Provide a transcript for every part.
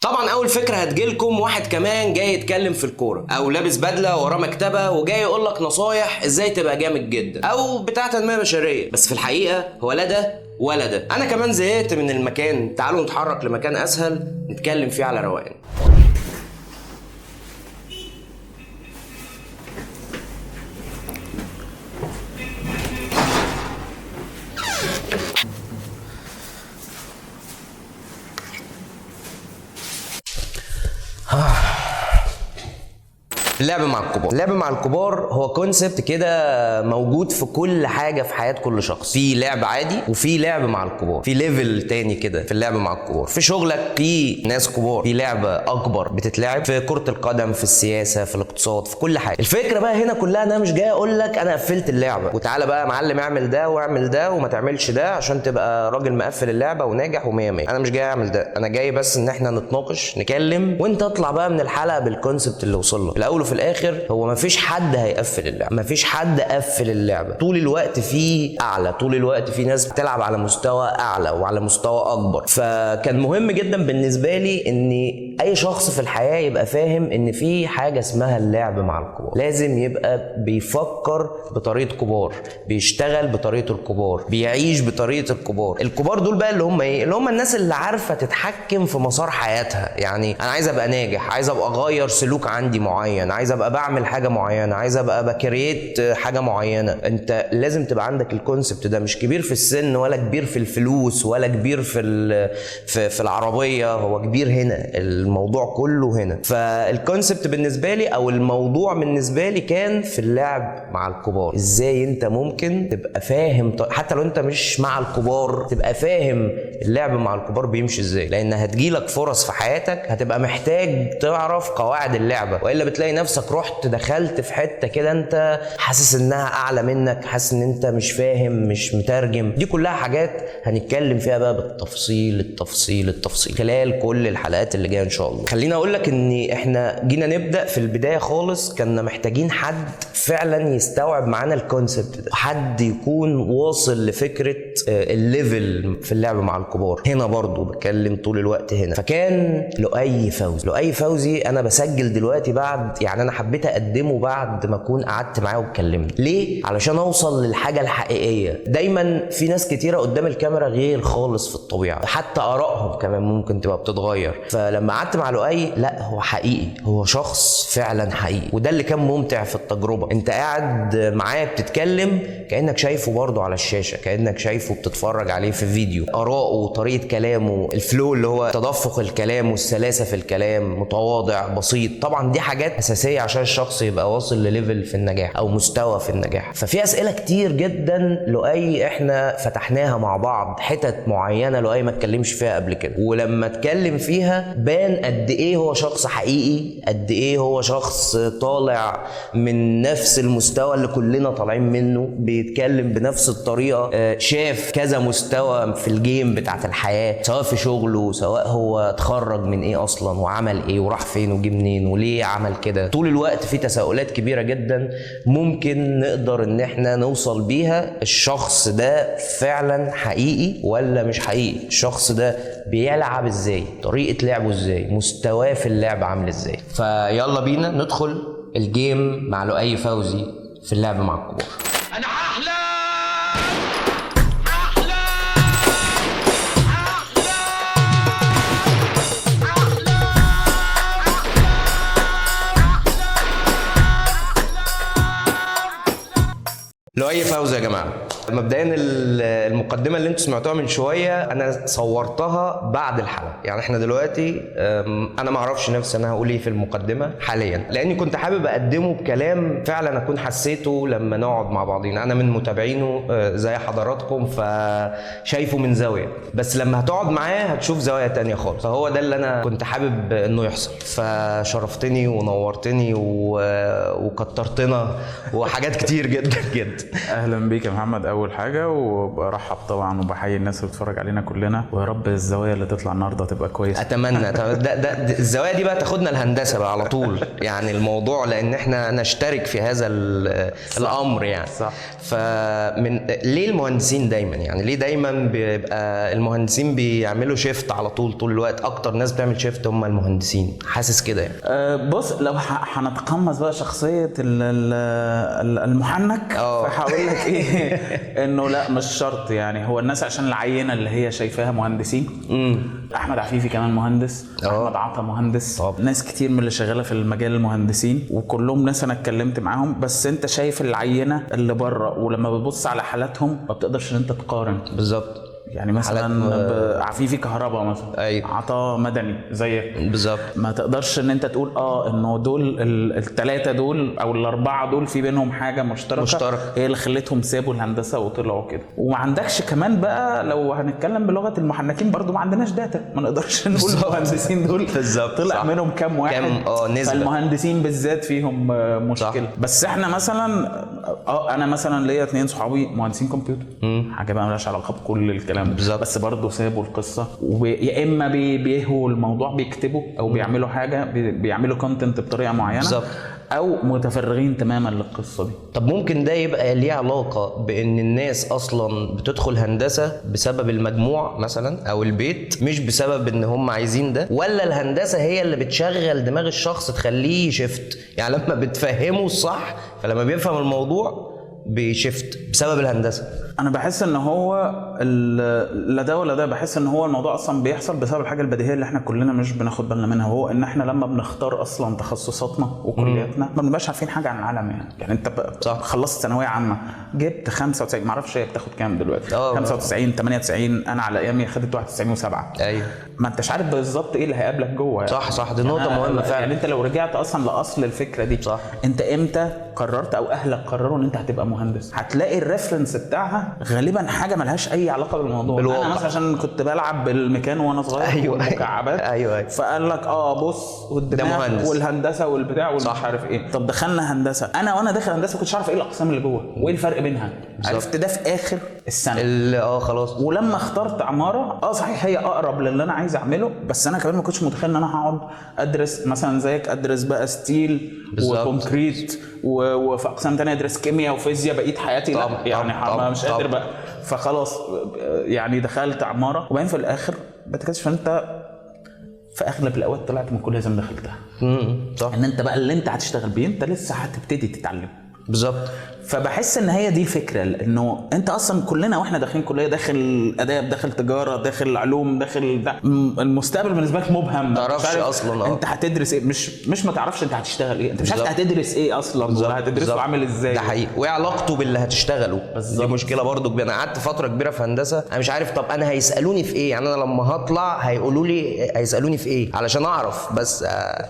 طبعا اول فكرة هتجيلكم واحد كمان جاي يتكلم في الكورة، او لابس بدله وراه مكتبه وجاي يقول لك نصايح ازاي تبقى جامد جدا، او بتاع تنمية بشرية. بس في الحقيقة هو لا ده ولا ده. انا كمان زهقت من المكان، تعالوا نتحرك لمكان اسهل نتكلم فيه على روقان. اللعب مع الكبار. اللعب مع الكبار هو concept كده موجود في كل حاجة في حياة كل شخص. في لعب عادي وفي لعب مع الكبار، في level تاني كده في اللعب مع الكبار. في شغلك في ناس كبار، في لعبه اكبر بتتلعب في كره القدم، في السياسة، في الاقتصاد، في كل حاجة. الفكرة بقى هنا كلها انا مش جاي اقول لك انا قفلت اللعبة وتعالى بقى يا معلم اعمل ده واعمل ده وما تعملش ده عشان تبقى راجل مقفل اللعبة وناجح ومية مية. انا مش جاي اعمل ده، انا جاي بس ان احنا نتناقش، نكلم، وانت اطلع بقى من الحلقة بال concept اللي وصل له. الاول وفي الاخر هو مفيش حد هيقفل اللعبة، مفيش حد قفل اللعبة. طول الوقت في اعلى، طول الوقت في ناس بتلعب على مستوى اعلى وعلى مستوى اكبر. فكان مهم جدا بالنسبة لي ان اي شخص في الحياة يبقى فاهم ان في حاجة اسمها اللعب مع الكبار. لازم يبقى بيفكر بطريقة كبار، بيشتغل بطريقة الكبار، بيعيش بطريقة الكبار. الكبار دول بقى اللي هم ايه؟ اللي هم الناس اللي عارفه تتحكم في مسار حياتها. يعني انا عايز ابقى ناجح، عايز ابقى اغير سلوك عندي معين، عايز ابقى بعمل حاجة معينة، عايز ابقى ب create حاجة معينة. انت لازم تبقى عندك ال concept ده، مش كبير في السن ولا كبير في الفلوس ولا كبير في العربية، هو كبير هنا، الموضوع كله هنا. فال concept بالنسبة لي او الموضوع بالنسبة لي كان في اللعب مع الكبار. ازاي انت ممكن تبقى فاهم، حتى لو انت مش مع الكبار تبقى فاهم اللعب مع الكبار بيمشي ازاي، لان هتجيلك فرص في حياتك هتبقى محتاج تعرف قواعد اللعبة، والا بتلاقي نفسك رحت دخلت في حتة كده انت حاسس انها اعلى منك، حاسس ان انت مش فاهم، مش مترجم. دي كلها حاجات هنتكلم فيها بقى بالتفصيل التفصيل التفصيل خلال كل الحلقات اللي جاية ان شاء الله. خليني اقول لك ان احنا جينا نبدا في البداية خالص كنا محتاجين حد فعلا يستوعب معانا ال concept ده، حد يكون واصل لفكرة ال level في اللعب مع الكبار. هنا برضو بتكلم طول الوقت هنا. فكان لؤي فوزي. لؤي فوزي انا بسجل دلوقتي بعد، يعني انا حبيت اقدمه بعد ما اكون قعدت معاه واتكلمت. ليه؟ علشان اوصل للحاجة الحقيقية. دايما في ناس كتيرة قدام الكاميرا غير خالص في الطبيعة، حتى ارائهم كمان ممكن تبقى بتتغير. فلما قعدت مع لؤي، لا هو حقيقي، هو شخص فعلا حقيقي، وده اللي كان ممتع في التجربة. انت قاعد معاه بتتكلم كانك شايفه برضه على الشاشة، كانك شايفه بتتفرج عليه في فيديو. اراءه، طريقه كلامه، ال flow اللي هو تدفق الكلام والسلاسه في الكلام، متواضع، بسيط. طبعا دي حاجات اساسية عشان الشخص يبقى واصل ل level في النجاح او مستوى في النجاح. ففي اسئلة كتير جدا لؤي احنا فتحناها مع بعض، حتت معينة لؤي ما اتكلمش فيها قبل كده، ولما اتكلم فيها بان قد ايه هو شخص حقيقي، قد ايه هو شخص طالع من نفس المستوى اللي كلنا طالعين منه، بيتكلم بنفس الطريقة، شاف كذا مستوى في ال game بتاعت الحياة، سواء في شغله، سواء هو اتخرج من ايه اصلا وعمل ايه وراح فين وجه منين وليه عمل كده. طول الوقت في تساؤلات كبيرة جدا ممكن نقدر ان احنا نوصل بيها الشخص ده فعلا حقيقي ولا مش حقيقي، الشخص ده بيلعب ازاي، طريقه لعبه ازاي، مستواه في اللعب عامل ازاي. فيلا بينا ندخل ال game مع لؤي فوزي في اللعب مع الكبار. انا هحلم هحلم لؤي فوزي يا جماعة، مبدئيا المقدمة اللي انتوا سمعتوها من شوية انا صورتها بعد الحلقة. يعني احنا دلوقتي انا ما اعرفش نفسي انا هقول ايه في المقدمة حاليا، لاني كنت حابب اقدمه بكلام فعلا اكون حسيته لما نقعد مع بعضينا. انا من متابعينه زي حضراتكم، فشايفه من زاوية، بس لما هتقعد معاه هتشوف زاوية تانية خالص. فهو ده اللي انا كنت حابب انه يحصل. فشرفتني ونورتني وكترتنا وحاجات كتير جدا جدا. اهلا بيك يا محمد. اول حاجة، وبرحب طبعا وبحيي الناس اللي بتتفرج علينا كلنا، ويا رب الزوايا اللي تطلع النهارده تبقى كويسة. اتمنى. ده الزوايا دي بقى تاخدنا الهندسة بقى على طول يعني الموضوع، لان احنا نشترك في هذا الامر يعني. صح. فمن ليه المهندسين دايما، يعني ليه دايما بيبقى المهندسين بيعملوا shift على طول الوقت؟ اكتر ناس بتعمل shift هم المهندسين، حاسس كده يعني. بص، لو هنتقمص بقى شخصية المحنك، فهقول لك ايه، انه لا مش شرط يعني. هو الناس عشان العينة اللي هي شايفاها مهندسين. احمد عفيفي كمان مهندس، احمد عطا مهندس. طب. ناس كتير من اللي شغالة في المجال المهندسين، وكلهم ناس انا اتكلمت معاهم. بس انت شايف العينة اللي بره، ولما بتبص على حالاتهم ما بتقدرش ان انت تقارن بالظبط. يعني مثلا عفيفي كهرباء مثلا، أيوة. عطا مدني زيك بالظبط. ما تقدرش ان انت تقول انه دول الثلاثة دول او الاربعة دول في بينهم حاجة مشتركة هي اللي خلتهم سابوا الهندسة وطلعوا كده. وما عندكش كمان بقى، لو هنتكلم بلغه المحنكين برضو ما عندناش data، ما نقدرش نقول المهندسين دول طلع صح. منهم كام واحد، نسبه. فالمهندسين بالذات فيهم مشكلة. صح. بس احنا مثلا انا مثلا ليا 2 صحابي مهندسين كمبيوتر، حاجة بقى مالهاش علاقة بكل الكلام بالظبط. بس برضه سابوا القصة، ويا اما بيهوا الموضوع، بيكتبوا او بيعملوا حاجة، بيعملوا content بطريقة معينة بالظبط، او متفرغين تماما للقصة دي. طب ممكن ده يبقى ليه علاقة بان الناس اصلا بتدخل هندسة بسبب المجموع مثلا او البيت، مش بسبب ان هم عايزين ده؟ ولا الهندسة هي اللي بتشغل دماغ الشخص تخليه shift؟ يعني لما بتفهمه الصح، فلما بيفهم الموضوع بي shift بسبب الهندسة. انا بحس ان هو لا ده ولا ده، بحس ان هو الموضوع اصلا بيحصل بسبب الحاجة البديهيه اللي احنا كلنا مش بناخد بالنا منها، وهو ان احنا لما بنختار اصلا تخصصاتنا وكلياتنا ما بنبقاش عارفين حاجة عن العالم. يعني انت خلصت ثانوية عامة جبت 95، ما اعرفش هي بتاخد كام دلوقتي، 95 98، انا على ايامي خدت 91.7. ايوه، ما انتش عارف بالظبط ايه اللي هيقابلك جوه يعني. صح، دي نقطة مهمة فعلا. يعني انت لو رجعت اصلا لاصل الفكرة دي، صح. انت امتى قررت او اهلك قرروا ان انت هتبقى مهندس، هتلاقي ال reference بتاعها غالبا حاجة ملهاش اي علاقة بالموضوع. بالواقع. انا مثلا عشان كنت بلعب بالميكان وانا صغير، أيوة. والمكعبات، أيوة. فقال لك بص والدماغ والهندسة والبتاع والمش عارف ايه. طب دخلنا هندسة، انا وانا داخل هندسة كنتش عارف ايه الاقسام اللي جوه وايه الفرق بينها. عرفت ده في اخر السنة خلاص. ولما اخترت عمارة، صحيح هي اقرب للي انا عايز اعمله، بس انا كمان ما كنتش متخيل ان انا هقعد ادرس مثلا زيك، ادرس بقى steel و concrete وفي اقسام ثانية ادرس كيمياء وفيزياء بقيت حياتي. لا يعني طب مش قادر بقى. فخلاص يعني دخلت عمارة، وبعدين في الاخر بتكتشف انت في اغلب الاوقات طلعت من كل لازم دخلتها. صح. ان انت بقى اللي انت هتشتغل بيه انت لسه هتبتدي تتعلم. بالظبط. فبحس ان هي دي الفكرة، انه انت اصلا كلنا واحنا داخلين كليه، داخل اداب، داخل تجارة، داخل علوم، داخل المستقبل بالنسبة لك مبهم، ما تعرفش اصلا انت هتدرس ايه، مش ما تعرفش انت هتشتغل ايه، انت مش عارف هتدرس ايه اصلا ولا هتدرسه عامل ازاي. ده حقيقي. وايه علاقته باللي هتشتغله؟ دي مشكلة برضو كبيرة. انا قعدت فترة كبيرة في هندسة انا مش عارف طب انا هيسالوني في ايه، يعني انا لما هطلع هيقولوا لي هيسالوني في ايه علشان اعرف،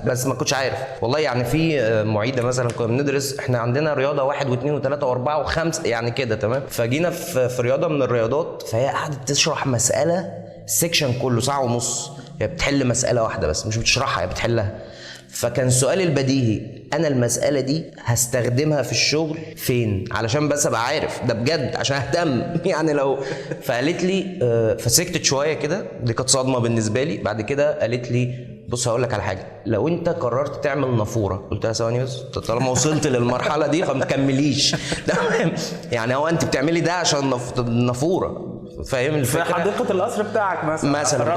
بس ما كنتش عارف والله. يعني في معيده مثلا كنا بندرس، احنا عندنا رياضة 1 و2 و3 و4 و5 يعني كده تمام. فجينا في رياضة من الرياضات، فهي قعدت تشرح مسالة ال section كله ساعة ونص، هي بتحل مسالة واحدة بس مش بتشرحها، هي بتحلها. فكان سؤالي البديهي، انا المسالة دي هستخدمها في الشغل فين؟ علشان بس ابقى عارف ده بجد، عشان اهتم يعني. لو فقالت لي، فسكتت شوية كده، دي كانت صدمة بالنسبة لي. بعد كده قالت لي بص هقول لك على حاجة، لو انت قررت تعمل نافورة، قلت لها ثواني بس، طالما وصلت للمرحلة دي فما تكمليش تمام. يعني هو انت بتعملي ده عشان النافوره، فاهم الفكرة؟ في حديقة القصر بتاعك مثلا.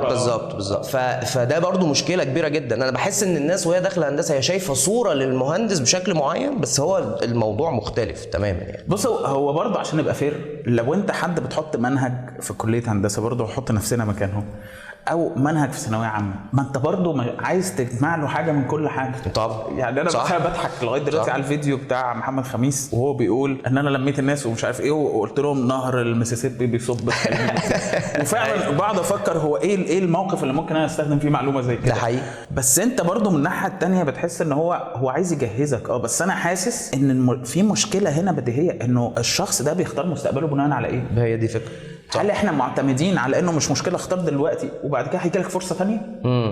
بالظبط. فده برضو مشكلة كبيرة جدا. انا بحس ان الناس وهي داخله هندسة هي شايفه صوره للمهندس بشكل معين، بس هو الموضوع مختلف تماما يعني. بص هو برضو عشان نبقى fair، لو انت حد بتحط منهج في كليه هندسة برضو حط نفسنا مكانهم، او منهج في ثانوية عامة، ما انت برضو عايز تجمع له حاجة من كل حاجة. طبعا يعني انا بضحك لغاية دلوقتي على الفيديو بتاع محمد خميس وهو بيقول ان انا لميت الناس ومش عارف ايه وقلت لهم نهر المسيسيبي بيصب وفعلا بقعد افكر هو ايه الموقف اللي ممكن انا استخدم فيه معلومة زي كده. ده حقيقي. بس انت برضو من الناحية الثانية بتحس ان هو عايز يجهزك. بس انا حاسس ان في مشكلة هنا بديهية، انه الشخص ده بيختار مستقبله بناء على ايه؟ هي دي فكرة. صح. هل احنا معتمدين على انه مش مشكلة اختار دلوقتي وبعد كده هيجي لك فرصة ثانية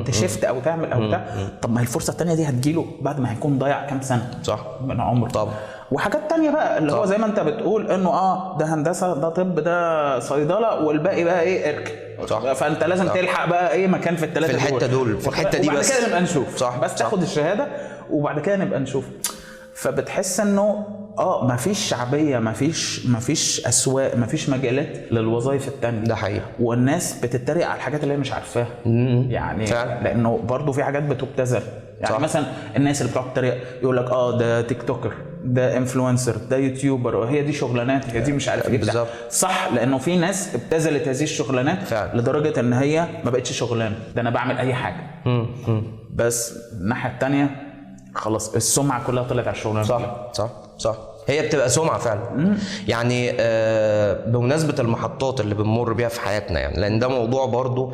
ت shift او تعمل او بتاع؟ طب ما هي الفرصة الثانية دي هتجيله بعد ما هيكون ضيع كام سنة صح من عمره. طبعا. وحاجات تانية بقى اللي طبعا. هو زي ما انت بتقول انه ده هندسة، ده طب، ده صيدلة، والباقي بقى ايه اركن. صح. فانت لازم صح. تلحق بقى ايه مكان في الثلاثة في الحتة دول، في الحتة دي وبعد بس. كده نبقى نشوف. صح. بس تاخد الشهادة وبعد كده نبقى نشوف. فبتحس انه مفيش شعبية، مفيش اسواق، مفيش مجالات للوظائف التانية. ده حقيقي. والناس بتتريق على الحاجات اللي هي مش عارفاها يعني فعلا. لانه برضو في حاجات بتبتذل يعني. صح. مثلا الناس اللي بتقعد تتريق يقول لك ده TikToker، ده influencer، ده YouTuber، وهي دي شغلانات، هي دي مش عارف ايه. بالظبط. صح، لانه في ناس ابتذلت هذه الشغلانات فعلا. لدرجة ان هي ما بقتش شغلانة، ده انا بعمل اي حاجة. بس الناحية الثانية خلاص السمعة كلها طلعت على الشغلانة. صح صح صح، هي بتبقى سمعه فعلا. يعني بمناسبة المحطات اللي بنمر بيها في حياتنا، يعني لان ده موضوع برضو،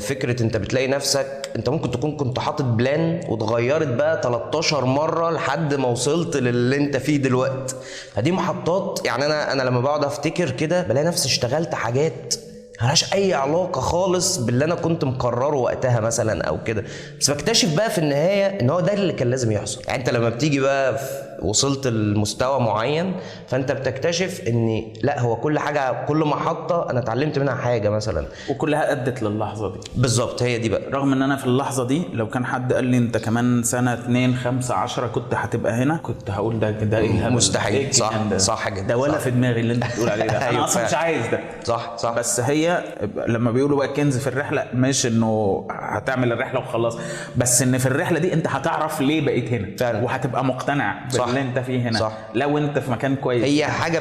فكرة انت بتلاقي نفسك انت ممكن تكون كنت حاطط plan واتغيرت بقى 13 مرة لحد ما وصلت للي انت فيه دلوقتي. فدي محطات. يعني انا لما بقعد افتكر كده بلاقي نفسي اشتغلت حاجات ملهاش اي علاقة خالص باللي انا كنت مقررة وقتها مثلا او كده، بس بكتشف بقى في النهاية ان هو ده اللي كان لازم يحصل. يعني انت لما بتيجي بقى وصلت لمستوى معين، فانت بتكتشف ان لا، هو كل حاجة، كل محطة انا اتعلمت منها حاجة مثلا، وكلها ادت للحظة دي. بالظبط، هي دي بقى. رغم ان انا في اللحظة دي لو كان حد قال لي انت كمان سنة 2 5 10 كنت هتبقى هنا، كنت هقول ده ايه؟ مستحيل. إيه صح ده؟ صح جدا. ده ولا صح. في دماغي اللي انت بتقول عليه ده. انا اصلا مش عايز ده. صح صح. بس هي لما بيقولوا بقى كنز في الرحلة، مش انه هتعمل الرحلة وخلاص، بس ان في الرحلة دي انت هتعرف ليه بقيت هنا فعلا، وهتبقى مقتنع باللي انت فيه هنا. صح. لو انت في مكان كويس، هي حاجة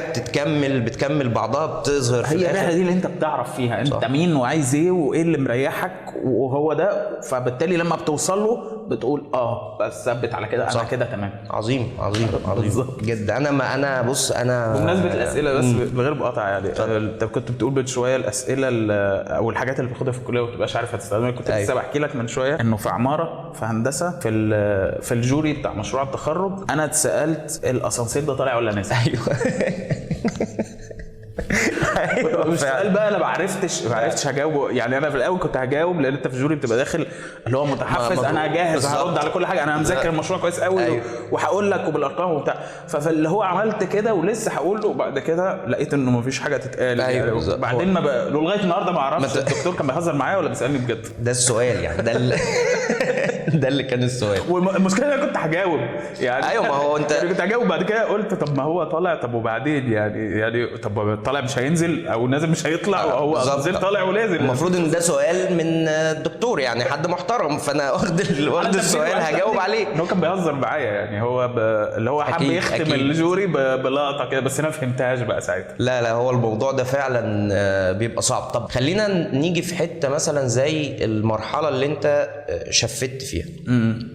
بتكمل بعضها، بتظهر في هي الرحلة دي اللي انت بتعرف فيها انت صح. مين وعايز ايه وايه اللي مريحك، وهو ده. فبالتالي لما بتوصل له بتقول بس ثبت على كده، انا كده تمام. عظيم عظيم عظيم جدا. انا بص، انا بمناسبة الاسئلة بس بغير مقاطعه، يعني انت كنت بتقول من شوية الاسئلة او الحاجات اللي بتاخدها في الكلية وما بتبقاش عارف هتستخدمها. كنت لسه بحكي لك من شوية انه في عمارة، في هندسة، في ال jury بتاع مشروع التخرج، انا اتسالت الاسانسير ده طالع ولا نازل. ايوه. ايوه. السؤال بقى انا ما عرفتش هجاوبه. يعني انا في الاول كنت هجاوب، لان انت في ال jury بتبقى داخل اللي هو متحفز، انا جاهز هرد على كل حاجة، انا مذاكر المشروع كويس قوي. أيوه. وهقول لك وبالارقام وبتاع. فاللي هو عملت كده ولسه هقول له، وبعد كده لقيت انه ما فيش حاجة تتقال. أيوه. يعني بعدين ما بقى لغاية النهارده ما اعرفش الدكتور كان بيهزر معايا ولا بيسالني بجد. ده السؤال يعني، ده ده اللي كان السؤال. والمشكلة انا كنت هجاوب يعني. ايوه، ما هو انت يعني كنت هجاوب، بعد كده قلت طب ما هو طالع، طب وبعدين يعني طب طالع مش هينزل، او نازل مش هيطلع، وهو نازل طالع ونازل. المفروض ان ده سؤال من الدكتور، يعني حد محترم، فانا واخد السؤال هجاوب عليه. هو كان بيهزر معايا يعني، هو اللي هو حب يختم ال jury بلقطة كده، بس انا ما فهمتهاش بقى ساعتها. لا هو الموضوع ده فعلا بيبقى صعب. طب خلينا نيجي في حتة مثلا زي المرحلة اللي انت shift فيها.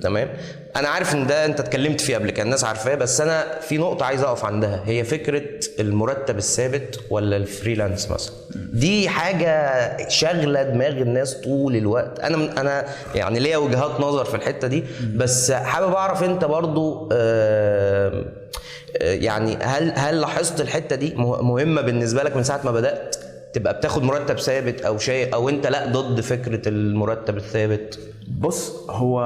تمام. انا عارف ان ده انت اتكلمت فيه قبل كده، الناس عارفاه، بس انا في نقطة عايز اقف عندها، هي فكرة المرتب الثابت ولا ال freelance مثلا. دي حاجة شاغله دماغ الناس طول الوقت. انا يعني ليا وجهات نظر في الحتة دي، بس حابب اعرف انت برضو يعني هل لاحظت الحتة دي مهمة بالنسبة لك من ساعة ما بدات تبقى بتاخد مرتب ثابت او شيء، او انت لا ضد فكرة المرتب الثابت؟ بص، هو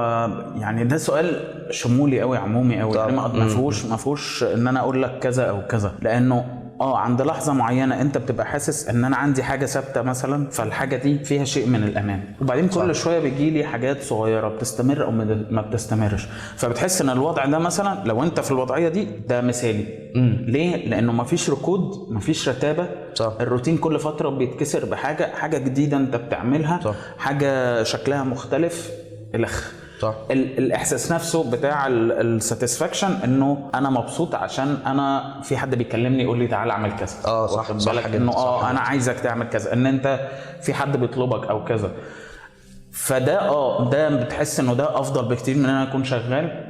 يعني ده سؤال شمولي قوي، عمومي قوي، يعني ما فيهوش ان انا اقول لك كذا او كذا، لانه عند لحظة معينة انت بتبقى حاسس ان انا عندي حاجة ثابتة مثلا، فالحاجه دي فيها شيء من الامان، وبعدين كل شوية بيجي لي حاجات صغيرة بتستمر او ما بتستمرش، فبتحس ان الوضع ده مثلا لو انت في الوضعية دي ده مثالي. ليه؟ لانه ما فيش ركود، ما فيش رتابه. صح. الروتين كل فترة بيتكسر بحاجة، حاجة جديدة انت بتعملها. صح. حاجة شكلها مختلف، الخ. صح. الاحساس نفسه بتاع ال satisfaction، انه انا مبسوط عشان انا في حد بيكلمني يقول لي تعالى اعمل كذا. صح، صح، انه انا عايزك تعمل كذا، ان انت في حد بيطلبك او كذا. فده ده بتحس انه ده افضل بكتير من ان انا اكون شغال.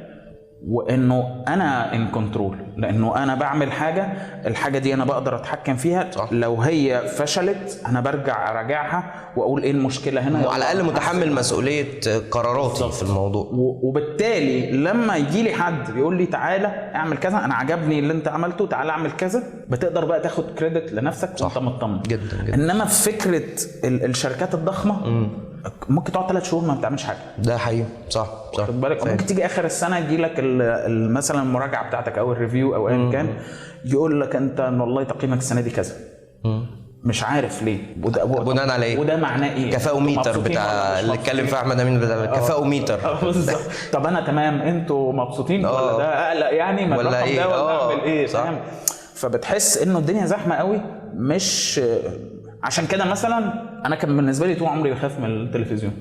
وانه انا in control، لانه انا بعمل حاجة، الحاجة دي انا بقدر اتحكم فيها. صح. لو هي فشلت انا برجع اراجعها واقول ايه المشكلة هنا، وعلى الاقل متحمل مسؤولية قراراتي في الموضوع. وبالتالي لما يجي لي حد يقول لي تعالى اعمل كذا، انا عجبني اللي انت عملته، تعالى اعمل كذا، بتقدر بقى تاخد credit لنفسك وانت مطمن جدا جدا. انما فكرة الشركات الضخمة ممكن تقعد 3 شهور ما بتعملش حاجة. ده حقيقي. صح صح. خد بالك، ممكن تيجي اخر السنة يجي لك مثلا المراجعة بتاعتك او ال review او ايا كان، يقول لك انت والله تقييمك السنة دي كذا. مش عارف ليه، وده بناء على ايه؟ وده معناه ايه؟ كفاؤميتر بتاع اللي اتكلم فيه احمد امين، بتاع كفاؤميتر. بالظبط. طب انا تمام، انتوا مبسوطين ولا ده اقلق يعني ما ولا الرقم إيه؟ ده ولا اعمل ايه؟ صح. فبتحس انه الدنيا زحمة قوي. مش عشان كده مثلا انا كان بالنسبة لي طول عمري بخاف من التلفزيون.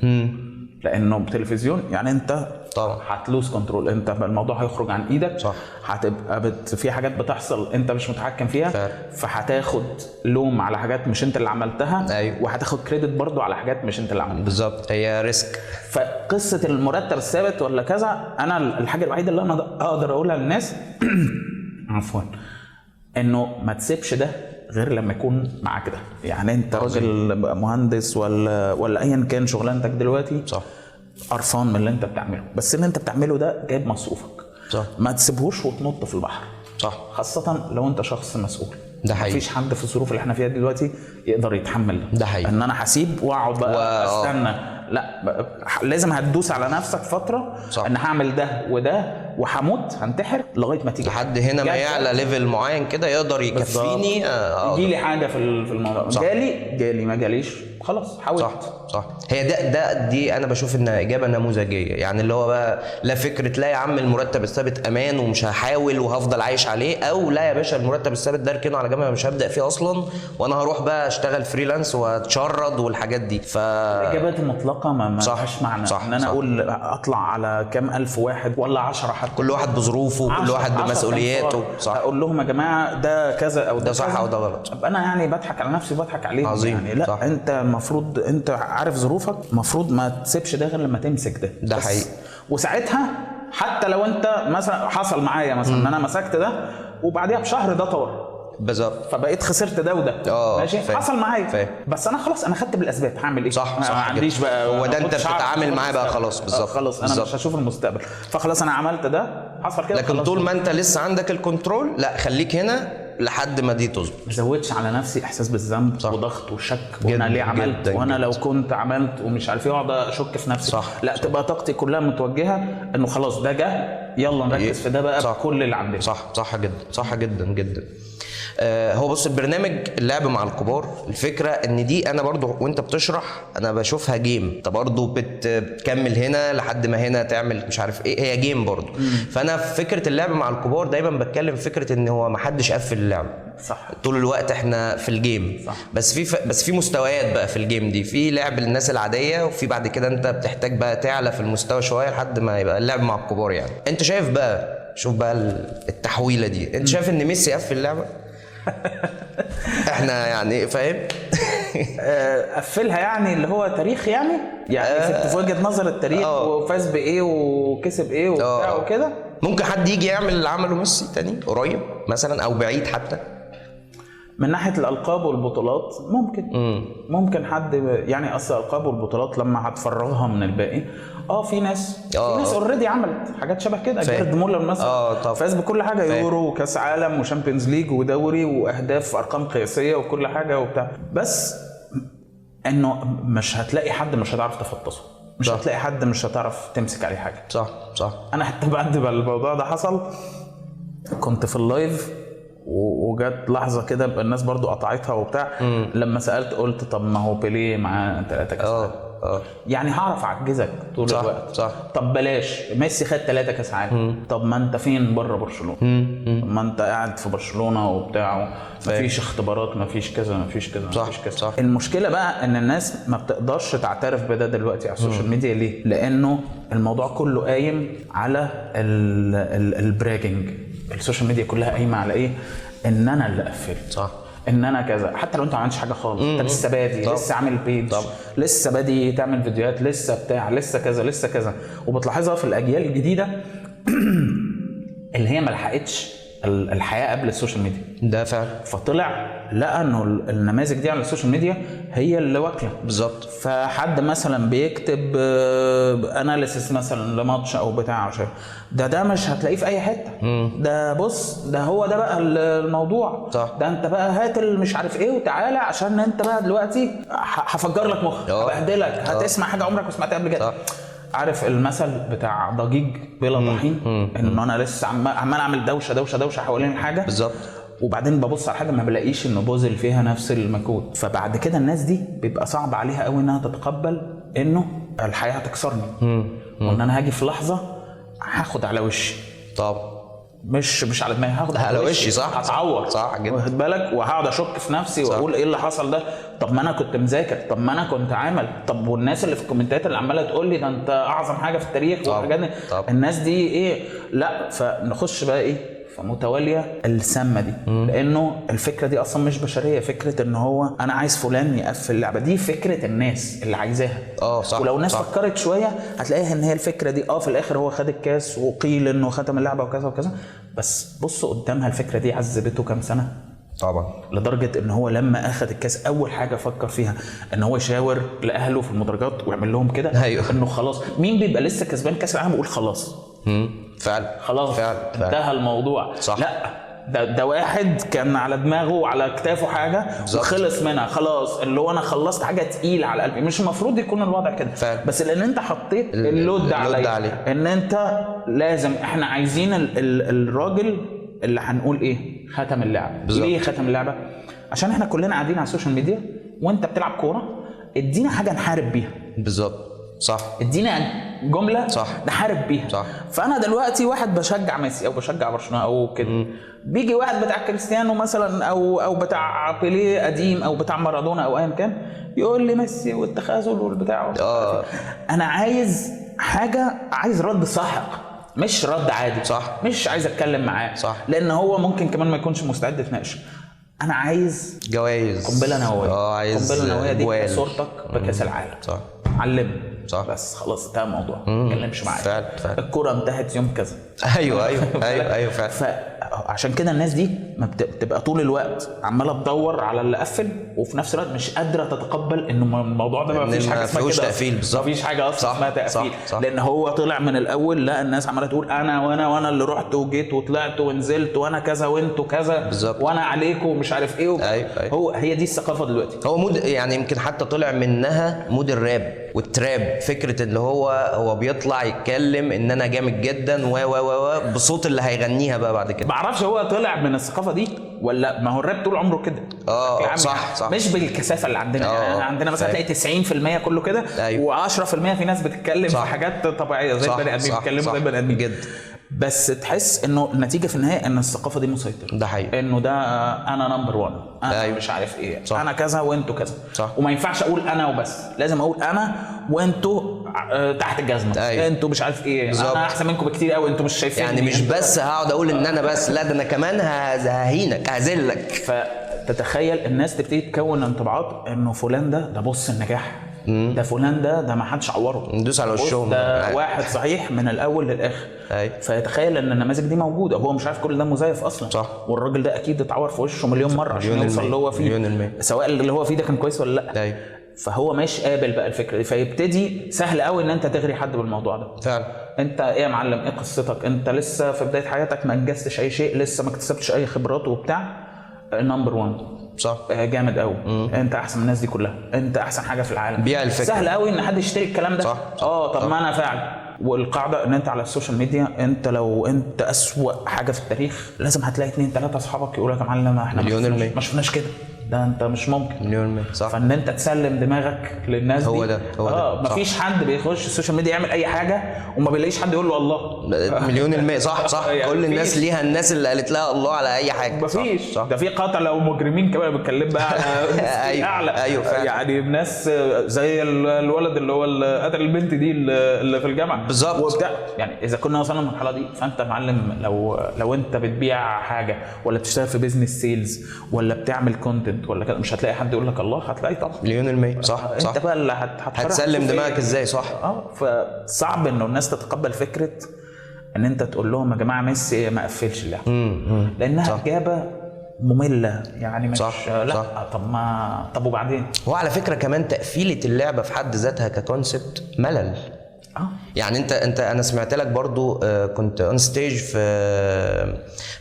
لانه التلفزيون يعني انت طبعا هت lose control، انت الموضوع هيخرج عن ايدك. صح. هتبقى في حاجات بتحصل انت مش متحكم فيها، فهتاخد لوم على حاجات مش انت اللي عملتها. أيوه. وهتاخد credit برضو على حاجات مش انت اللي عملتها. بالظبط، هي risk. فقصة المرتب الثابت ولا كذا، انا الحاجة الوحيدة اللي انا اقدر اقولها للناس عفوا، انه ما تسيبش ده غير لما يكون معاك ده. يعني انت راجل مهندس ولا ايا كان شغلانتك دلوقتي، صح، قرفان من اللي انت بتعمله، بس اللي انت بتعمله ده جايب مصروفك. صح. ما تسيبهوش وتنط في البحر. صح. خاصة لو انت شخص مسؤول. ده حقيقي. مفيش حد في الظروف اللي احنا فيها دلوقتي يقدر يتحمل ده حقيقي. ان انا هسيب واقعد بقى استنى، لا، لازم هتدوس على نفسك فترة. صح. ان هعمل ده وده وهموت، هنتحر لغاية ما تيجي لحد هنا، ما يعلى level معين كده يقدر يكفيني. يجي لي حاجة في الموضوع. صح. جالي ما جاليش، خلاص حاولت. صح صح. هي ده دي انا بشوف انها اجابه نموذجيه، يعني اللي هو بقى لا فكرة لا يا عم المرتب الثابت امان ومش هحاول وهفضل عايش عليه، او لا يا باشا المرتب الثابت ده اركنه على جنب، مش هبدا فيه اصلا، وانا هروح بقى اشتغل freelance واتشرد والحاجات دي. الاجابات المطلقة ما لهاش معنى. صح. ان انا صح. اقول اطلع على كام الف واحد ولا 10 حتى، كل واحد بظروفه، كل واحد بمسؤولياته. صح. اقول لهم يا جماعة ده كذا او ده صح او ده غلط، ابقى انا يعني بضحك على نفسي وبضحك عليهم. عظيم. يعني لا. صح. انت المفروض انت عارف ظروفك، المفروض ما تسيبش ده غير لما تمسك ده. ده حقيقي. وساعتها حتى لو انت مثلا حصل معايا مثلا ان انا مسكت ده وبعديها بشهر ده طار، بالظبط، فبقيت خسرت ده وده. ماشي. حصل معايا، بس انا خلاص انا خدت بالاسباب، هعمل ايه؟ صح. صح. ما عنديش بقى، هو ده انت بتتعامل معاه بقى خلاص. بالظبط. خلاص انا مش هشوف المستقبل، فخلاص انا عملت ده، حصل كده. لكن طول ما انت لسه عندك ال control، لا خليك هنا لحد ما دي تظبط. ما زودش على نفسي احساس بالذنب. صح. وضغط وشك، وانا ليه عملت، جداً وانا جداً. لو كنت عملت ومش عارف ايه، اقعد اشك في نفسي. صح. لا. صح. تبقى طاقتي كلها متوجهه انه خلاص ده جه، يلا نركز في ده بقى. صح. بكل اللي عندنا. صح. صح جدا. صح جدا جدا. هو بص، البرنامج اللعب مع الكبار، الفكرة ان دي انا برضو وانت بتشرح انا بشوفها game، انت برضو بتكمل هنا لحد ما هنا تعمل مش عارف ايه، هي game برضو. فانا في فكرة اللعب مع الكبار دايما بتكلم فكرة ان هو ما حدش قفل اللعب. صح. طول الوقت احنا في ال game. صح. بس في مستويات بقى في ال game دي، في لعب للناس العادية، وفي بعد كده انت بتحتاج بقى تعلى في المستوى شوية لحد ما يبقى اللعب مع الكبار. يعني انت شايف بقى، شوف بقى التحويله دي، انت شايف ان ميسي قفل اللعبة؟ احنا يعني فاهم؟ قفلها يعني اللي هو تاريخ، يعني في وجهة نظر التاريخ، وفاز بايه وكسب ايه وبتاع وكده. ممكن حد يجي يعمل اللي عمله ميسي تاني قريب مثلا او بعيد حتى؟ من ناحية الالقاب والبطولات ممكن. ممكن حد يعني، اصل الالقاب والبطولات لما هتفرغها من الباقي، في ناس في ناس already عملت حاجات شبه كده. جيرد مولر مثلا فاز بكل حاجة، يورو وكاس عالم و Champions League ودوري واهداف ارقام قياسية وكل حاجة وبتاع، بس انه مش هتلاقي حد مش هتعرف تفطسه، مش هتلاقي حد مش هتعرف تمسك عليه حاجة. صح صح. انا حتى بعد ما الموضوع ده حصل كنت في ال live، وجت لحظة كده الناس برضو قطعتها وبتاع. لما سالت قلت طب ما هو بيليه معاه 3 كاس عالم، يعني هعرف اعجزك طول الوقت. صح. طب بلاش، ميسي خد 3 كاس عالم، طب ما انت فين بره برشلونة؟ طب ما انت قاعد في برشلونة وبتاع، مفيش اختبارات، مفيش كذا، مفيش كذا، مفيش كذا. صح. المشكلة بقى ان الناس ما بتقدرش تعترف بده دلوقتي على ال social media. ليه؟ لانه الموضوع كله قايم على ال bragging. ال social media كلها قايمة على ايه؟ ان انا اللي قفلت. صح. ان انا كذا، حتى لو انت ما عملتش حاجة خالص، انت لسه بادي، لسه عامل page، لسه بادي تعمل فيديوهات، لسه بتاع، لسه كذا، لسه كذا. وبتلاحظها في الاجيال الجديدة اللي هي ما لحقتش الحياة قبل ال social media. ده فعلا. فطلع لقى انه النماذج دي على ال social media هي اللي واكله. بالظبط. فحد مثلا بيكتب analysis مثلا لماتش او بتاع ده مش هتلاقيه في اي حتة. ده بص ده هو ده بقى الموضوع. صح. ده انت بقى هات مش عارف ايه وتعالى عشان انت بقى دلوقتي هفجر لك مخك، هبهدلك، هتسمع حاجة عمرك ما سمعتها قبل كده. عارف المثل بتاع ضجيج بلا طحين، ان انا لسه عمال اعمل دوشه دوشه دوشه حوالين الحاجة. بالظبط. وبعدين ببص على حاجة ما بلاقيش انه بوزل فيها نفس المجهود. فبعد كده الناس دي بيبقى صعب عليها قوي انها تتقبل انه الحياة هتكسرني، وان انا هاجي في لحظة هاخد على وشي. طب مش على دماغي، هاخد على وشي. صح، هتعور. صح جدا، واخد بالك، وهقعد اشك في نفسي واقول ايه اللي حصل ده، طب ما انا كنت مذاكر، طب ما انا كنت عامل، طب والناس اللي في الكومنتات اللي عماله تقول لي ده انت اعظم حاجة في التاريخ والحاجات دي، الناس دي ايه؟ لا. فنخش بقى ايه فمتواليه السامة دي، لانه الفكرة دي اصلا مش بشرية. فكرة ان هو انا عايز فلان يقفل اللعبة دي، فكرة الناس اللي عايزاها. صح. ولو الناس فكرت شوية هتلاقيها ان هي الفكرة دي في الاخر هو خد الكاس وقيل انه ختم اللعبة وكذا وكذا، بس بص قدامها الفكرة دي عذبته كام سنة. طبعا. لدرجة ان هو لما اخذ الكاس اول حاجة فكر فيها ان هو يشاور لاهله في المدرجات ويعمل لهم كده. أيوه. انه خلاص، مين بيبقى لسه كسبان كاس العالم ويقول خلاص؟ فعلا، خلاص فعلا. انتهى الموضوع. صح. لا، ده واحد كان على دماغه وعلى كتافه حاجة وخلص منها خلاص، اللي هو انا خلصت حاجة تقيلة على قلبي. مش المفروض يكون الوضع كده، بس لان انت حطيت ال load ده عليا، ان انت لازم، احنا عايزين الراجل اللي هنقول ايه ختم اللعبة. ليه ختم اللعبة؟ عشان احنا كلنا قاعدين على ال social media وانت بتلعب كورة، ادينا حاجة نحارب بيها. بالظبط. صح. ادينا جملة صح نحارب بيها. صح. فانا دلوقتي واحد بشجع ميسي او بشجع برشلونة او كده، بيجي واحد بتاع كريستيانو مثلا او بتاع بيليه قديم او بتاع مارادونا او ايا كان، يقول لي ميسي والتخاذل والبتاع. انا عايز حاجة، عايز رد ساحق، مش رد عادي. صح. مش عايز اتكلم معاه. صح. لان هو ممكن كمان ما يكونش مستعد يتناقش. انا عايز جوائز، قنبلة نووية. عايز قنبلة نووية دي صورتك بكاس العالم. صح. علمني. صح. بس خلاص انتهى الموضوع، ما تكلمش معايا. فعلا. الكورة انتهت يوم كذا. ايوه ايوه ايوه ايوه فعلا. فعشان كده الناس دي ما بتبقى طول الوقت عماله تدور على اللي قفل، وفي نفس الوقت مش قادرة تتقبل ان الموضوع ده ما فيش حاجة اسمها كده، تقفيل. بالظبط، ما فيش حاجة اصلا اسمها تقفيل. لان هو طلع من الاول، لا الناس عماله تقول انا وانا وانا اللي رحت وجيت وطلعت ونزلت وانا كذا وانتوا كذا. بالظبط. وانا عليكم ومش عارف ايه. أيوة. أيوة. هو هي دي الثقافة دلوقتي. هو mood، يعني يمكن حتى طلع منها mood الراب وال trap، فكرة اللي هو بيطلع يتكلم ان انا جامد جدا و و و بصوت اللي هيغنيها بقى بعد كده. معرفش هو طلع من الثقافة دي ولا ما هو الراب طول عمره كده. صح صح. مش بالكثافه اللي عندنا. يعني عندنا مثلا تلاقي 90% كله كده، و10% في ناس بتتكلم في حاجات طبيعية زي البني ادمين، بيتكلموا زي البني ادمين جدا. بس تحس انه النتيجة في النهاية ان الثقافة دي مسيطرة. ده حقيقي. انه ده انا number 1، انا أيوة. مش عارف ايه. صح. انا كذا وانتوا كذا. صح. وما ينفعش اقول انا وبس، لازم اقول انا وانتوا تحت الجزمة. أيوة. انتوا مش عارف ايه. بالزبط. انا احسن منكم بكتير قوي، انتوا مش شايفين. يعني مش بس هقعد اقول ان انا بس، لا ده انا كمان ههينك، هذلك. فتتخيل الناس تبتدي تكون انطباعات انه فلان ده بص النجاح، ده فلان ده ما حدش عورة، ندوس على وشهم، ده واحد صحيح من الاول للاخر. أيوة. فيتخيل ان النماذج دي موجودة، هو مش عارف كل ده مزيف اصلا. صح. والراجل ده اكيد اتعور في وشه مليون مرة عشان يوصل اللي هو فيه، سواء اللي هو فيه ده كان كويس ولا لا. أيوة. فهو مش قابل بقى الفكرة دي، فيبتدي سهل قوي ان انت تغري حد بالموضوع ده. فعلا. انت ايه يا معلم، ايه قصتك؟ انت لسه في بداية حياتك، ما انجزتش اي شيء، لسه ما اكتسبتش اي خبرات وبتاع، number 1. صح. جامد قوي. انت احسن من الناس دي كلها، انت احسن حاجة في العالم. بيع الفكرة. سهل قوي ان حد يشتري الكلام ده. صح. طب صح. ما انا فعلا. والقاعدة ان انت على ال social media، انت لو انت اسوأ حاجة في التاريخ لازم هتلاقي 2 3 اصحابك يقولوا لك يا معلم احنا ما شفناش كده، ده انت مش ممكن. مليون. صح. فان انت تسلم دماغك للناس هو دي. ده هو ده. مفيش حد بيخش ال social media يعمل اي حاجة وما بيلاقيش حد يقول له الله. 1,000,000%. صح صح. يعني كل الناس ليها الناس اللي قالت لها الله على اي حاجة. مفيش. صح. ده في قتله ومجرمين كمان بتكلم بقى على أيوة. اعلى. ايوه فعلا. يعني ناس زي الولد اللي هو اللي قتل البنت دي اللي في الجامعة بالظبط. يعني اذا كنا وصلنا للمرحلة دي، فانت معلم لو انت بتبيع حاجة ولا بتشتغل في business sales ولا بتعمل content ولا كده، مش هتلاقي حد يقول لك الله، هتلاقي طبعا 1,000,000%. صح صح. انت بقى اللي هتسلم دماغك ازاي. صح. فصعب انه الناس تتقبل فكرة ان انت تقول لهم يا جماعة ميسي ما قفلش اللعبة، لانها صح. اجابه مملة يعني، مش صح. لا صح. طب ما طب وبعدين. وعلى فكرة كمان تقفيله اللعبة في حد ذاتها ك concept ملل. يعني انت انا سمعت لك برضو، كنت on stage في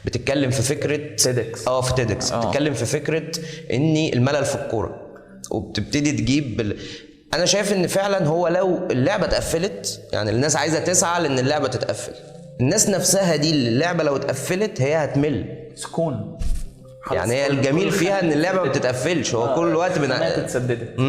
بتتكلم في فكرة TEDx. في TEDx بتتكلم في فكرة ان الملل في الكورة، وبتبتدي تجيب انا شايف ان فعلا هو لو اللعبة اتقفلت، يعني الناس عايزه تسعى لان اللعبة تتقفل، الناس نفسها دي اللعبة لو اتقفلت هي هتمل. سكون يعني هي الجميل فيها ان اللعبة ما بتتقفلش، هو كل الوقت اتسددت.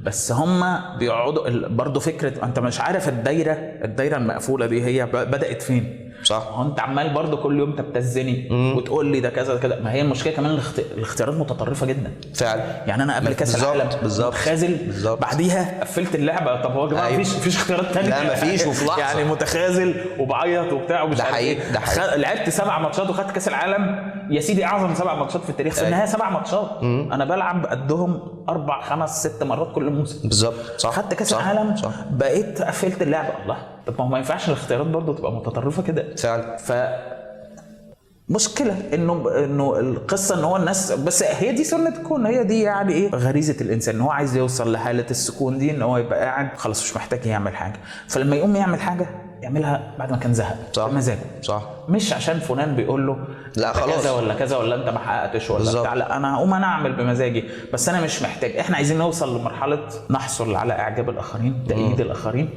بس هم بيقعدوا برضه فكرة انت مش عارف الدايرة المقفولة دي هي بدات فين. صح. هو انت عمال برضه كل يوم تبتزني وتقول لي ده كذا كذا. ما هي المشكلة كمان الاختيارات متطرفة جدا فعلا. يعني انا قبل كاس العالم متخاذل، بعديها قفلت اللعبة. طب هو يا جماعة مفيش اختيارات ثانية؟ لا مفيش، وفي لحظة يعني متخاذل وبعيط وبتاع ومش عارف ايه. ده حقيقي. لعبت 7 ماتشات وخدت كاس العالم يا سيدي، اعظم 7 ماتشات في التاريخ. في النهاية 7 ماتشات انا بلعب قدهم 4 5 6 مرات كل موسم. بالظبط. صح. خدت كاس العالم، بقيت قفلت اللعبة. الله، طب ما هو ما ينفعش الاختيارات برضو تبقى متطرفة كده. فعلا. ف مشكلة انه القصة ان هو الناس، بس هي دي سنة الكون، هي دي يعني ايه غريزة الانسان، ان هو عايز يوصل لحاله السكون دي، ان هو يبقى قاعد خلاص مش محتاج يعمل حاجة. فلما يقوم يعمل حاجة يعملها بعد ما كان زهق بمزاجه. صح. مش عشان فلان بيقول له لا خلاص كذا ولا كذا ولا انت ما حققتش ولا بتاع، لا انا هقوم انا اعمل بمزاجي، بس انا مش محتاج. احنا عايزين نوصل لمرحلة نحصل على اعجاب الاخرين، تأييد الاخرين،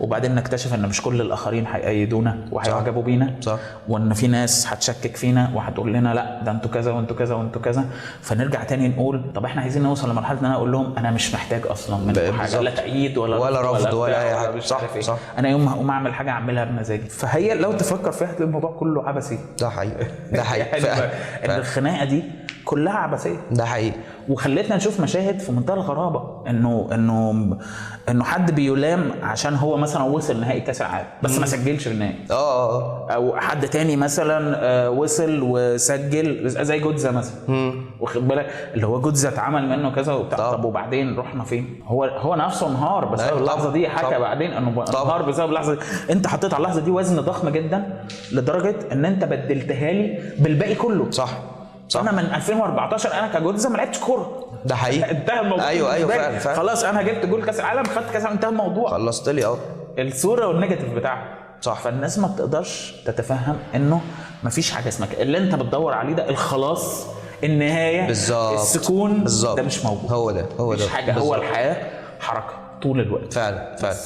وبعدين نكتشف ان مش كل الاخرين هيأيدونا وهيعجبوا بينا. صح. وان في ناس هتشكك فينا وهتقول لنا لا ده انتوا كذا وانتوا كذا وانتوا كذا. فنرجع تاني نقول طب احنا عايزين نوصل لمرحلة ان انا اقول لهم انا مش محتاج اصلا من حاجة، لا تأييد ولا رفض ولا اي حاجة. صح. صح. انا يوم ما هقوم اعمل حاجة اعملها بمزاجي. فهي لو تفكر فيها هتلاقي الموضوع كله عبثي. ده حقيقي. ده حقيقي. يعني ان الخناقة دي كلها عبثية. ده حقيقي. وخلتنا نشوف مشاهد في منتهى الغرابة، انه انه انه حد بيلام عشان هو مثلا وصل نهائي كاس العالم بس ما سجلش في النهائي. او حد تاني مثلا وصل وسجل زي جوتزا مثلا، واخد بالك اللي هو جوتزا اتعمل منه كذا وبتاع. طب وبعدين رحنا فين؟ هو نفسه انهار بسبب اللحظة دي. حكى بعدين انه انهار بسبب اللحظة دي. انت حطيت على اللحظة دي وزن ضخم جدا لدرجة ان انت بدلتها لي بالباقي كله. صح. صح. انا من 2014 انا كجوتزا ما لعبتش كورة. ده حقيقي. انتهى الموضوع. ايوه فعلا فعلا. خلاص انا جبت جول كاس العالم، خدت كاس العالم، انتهى الموضوع. خلصت لي الصورة وال negative بتاعها. صح. فالناس ما بتقدرش تتفهم انه ما فيش حاجة اسمها اللي انت بتدور عليه ده، الخلاص، النهاية، بالظبط، السكون، بالظبط. ده مش موجود. هو ده هو ده. مش حاجة. بالزبط. هو الحياة حركة طول الوقت. فعلا فعلا.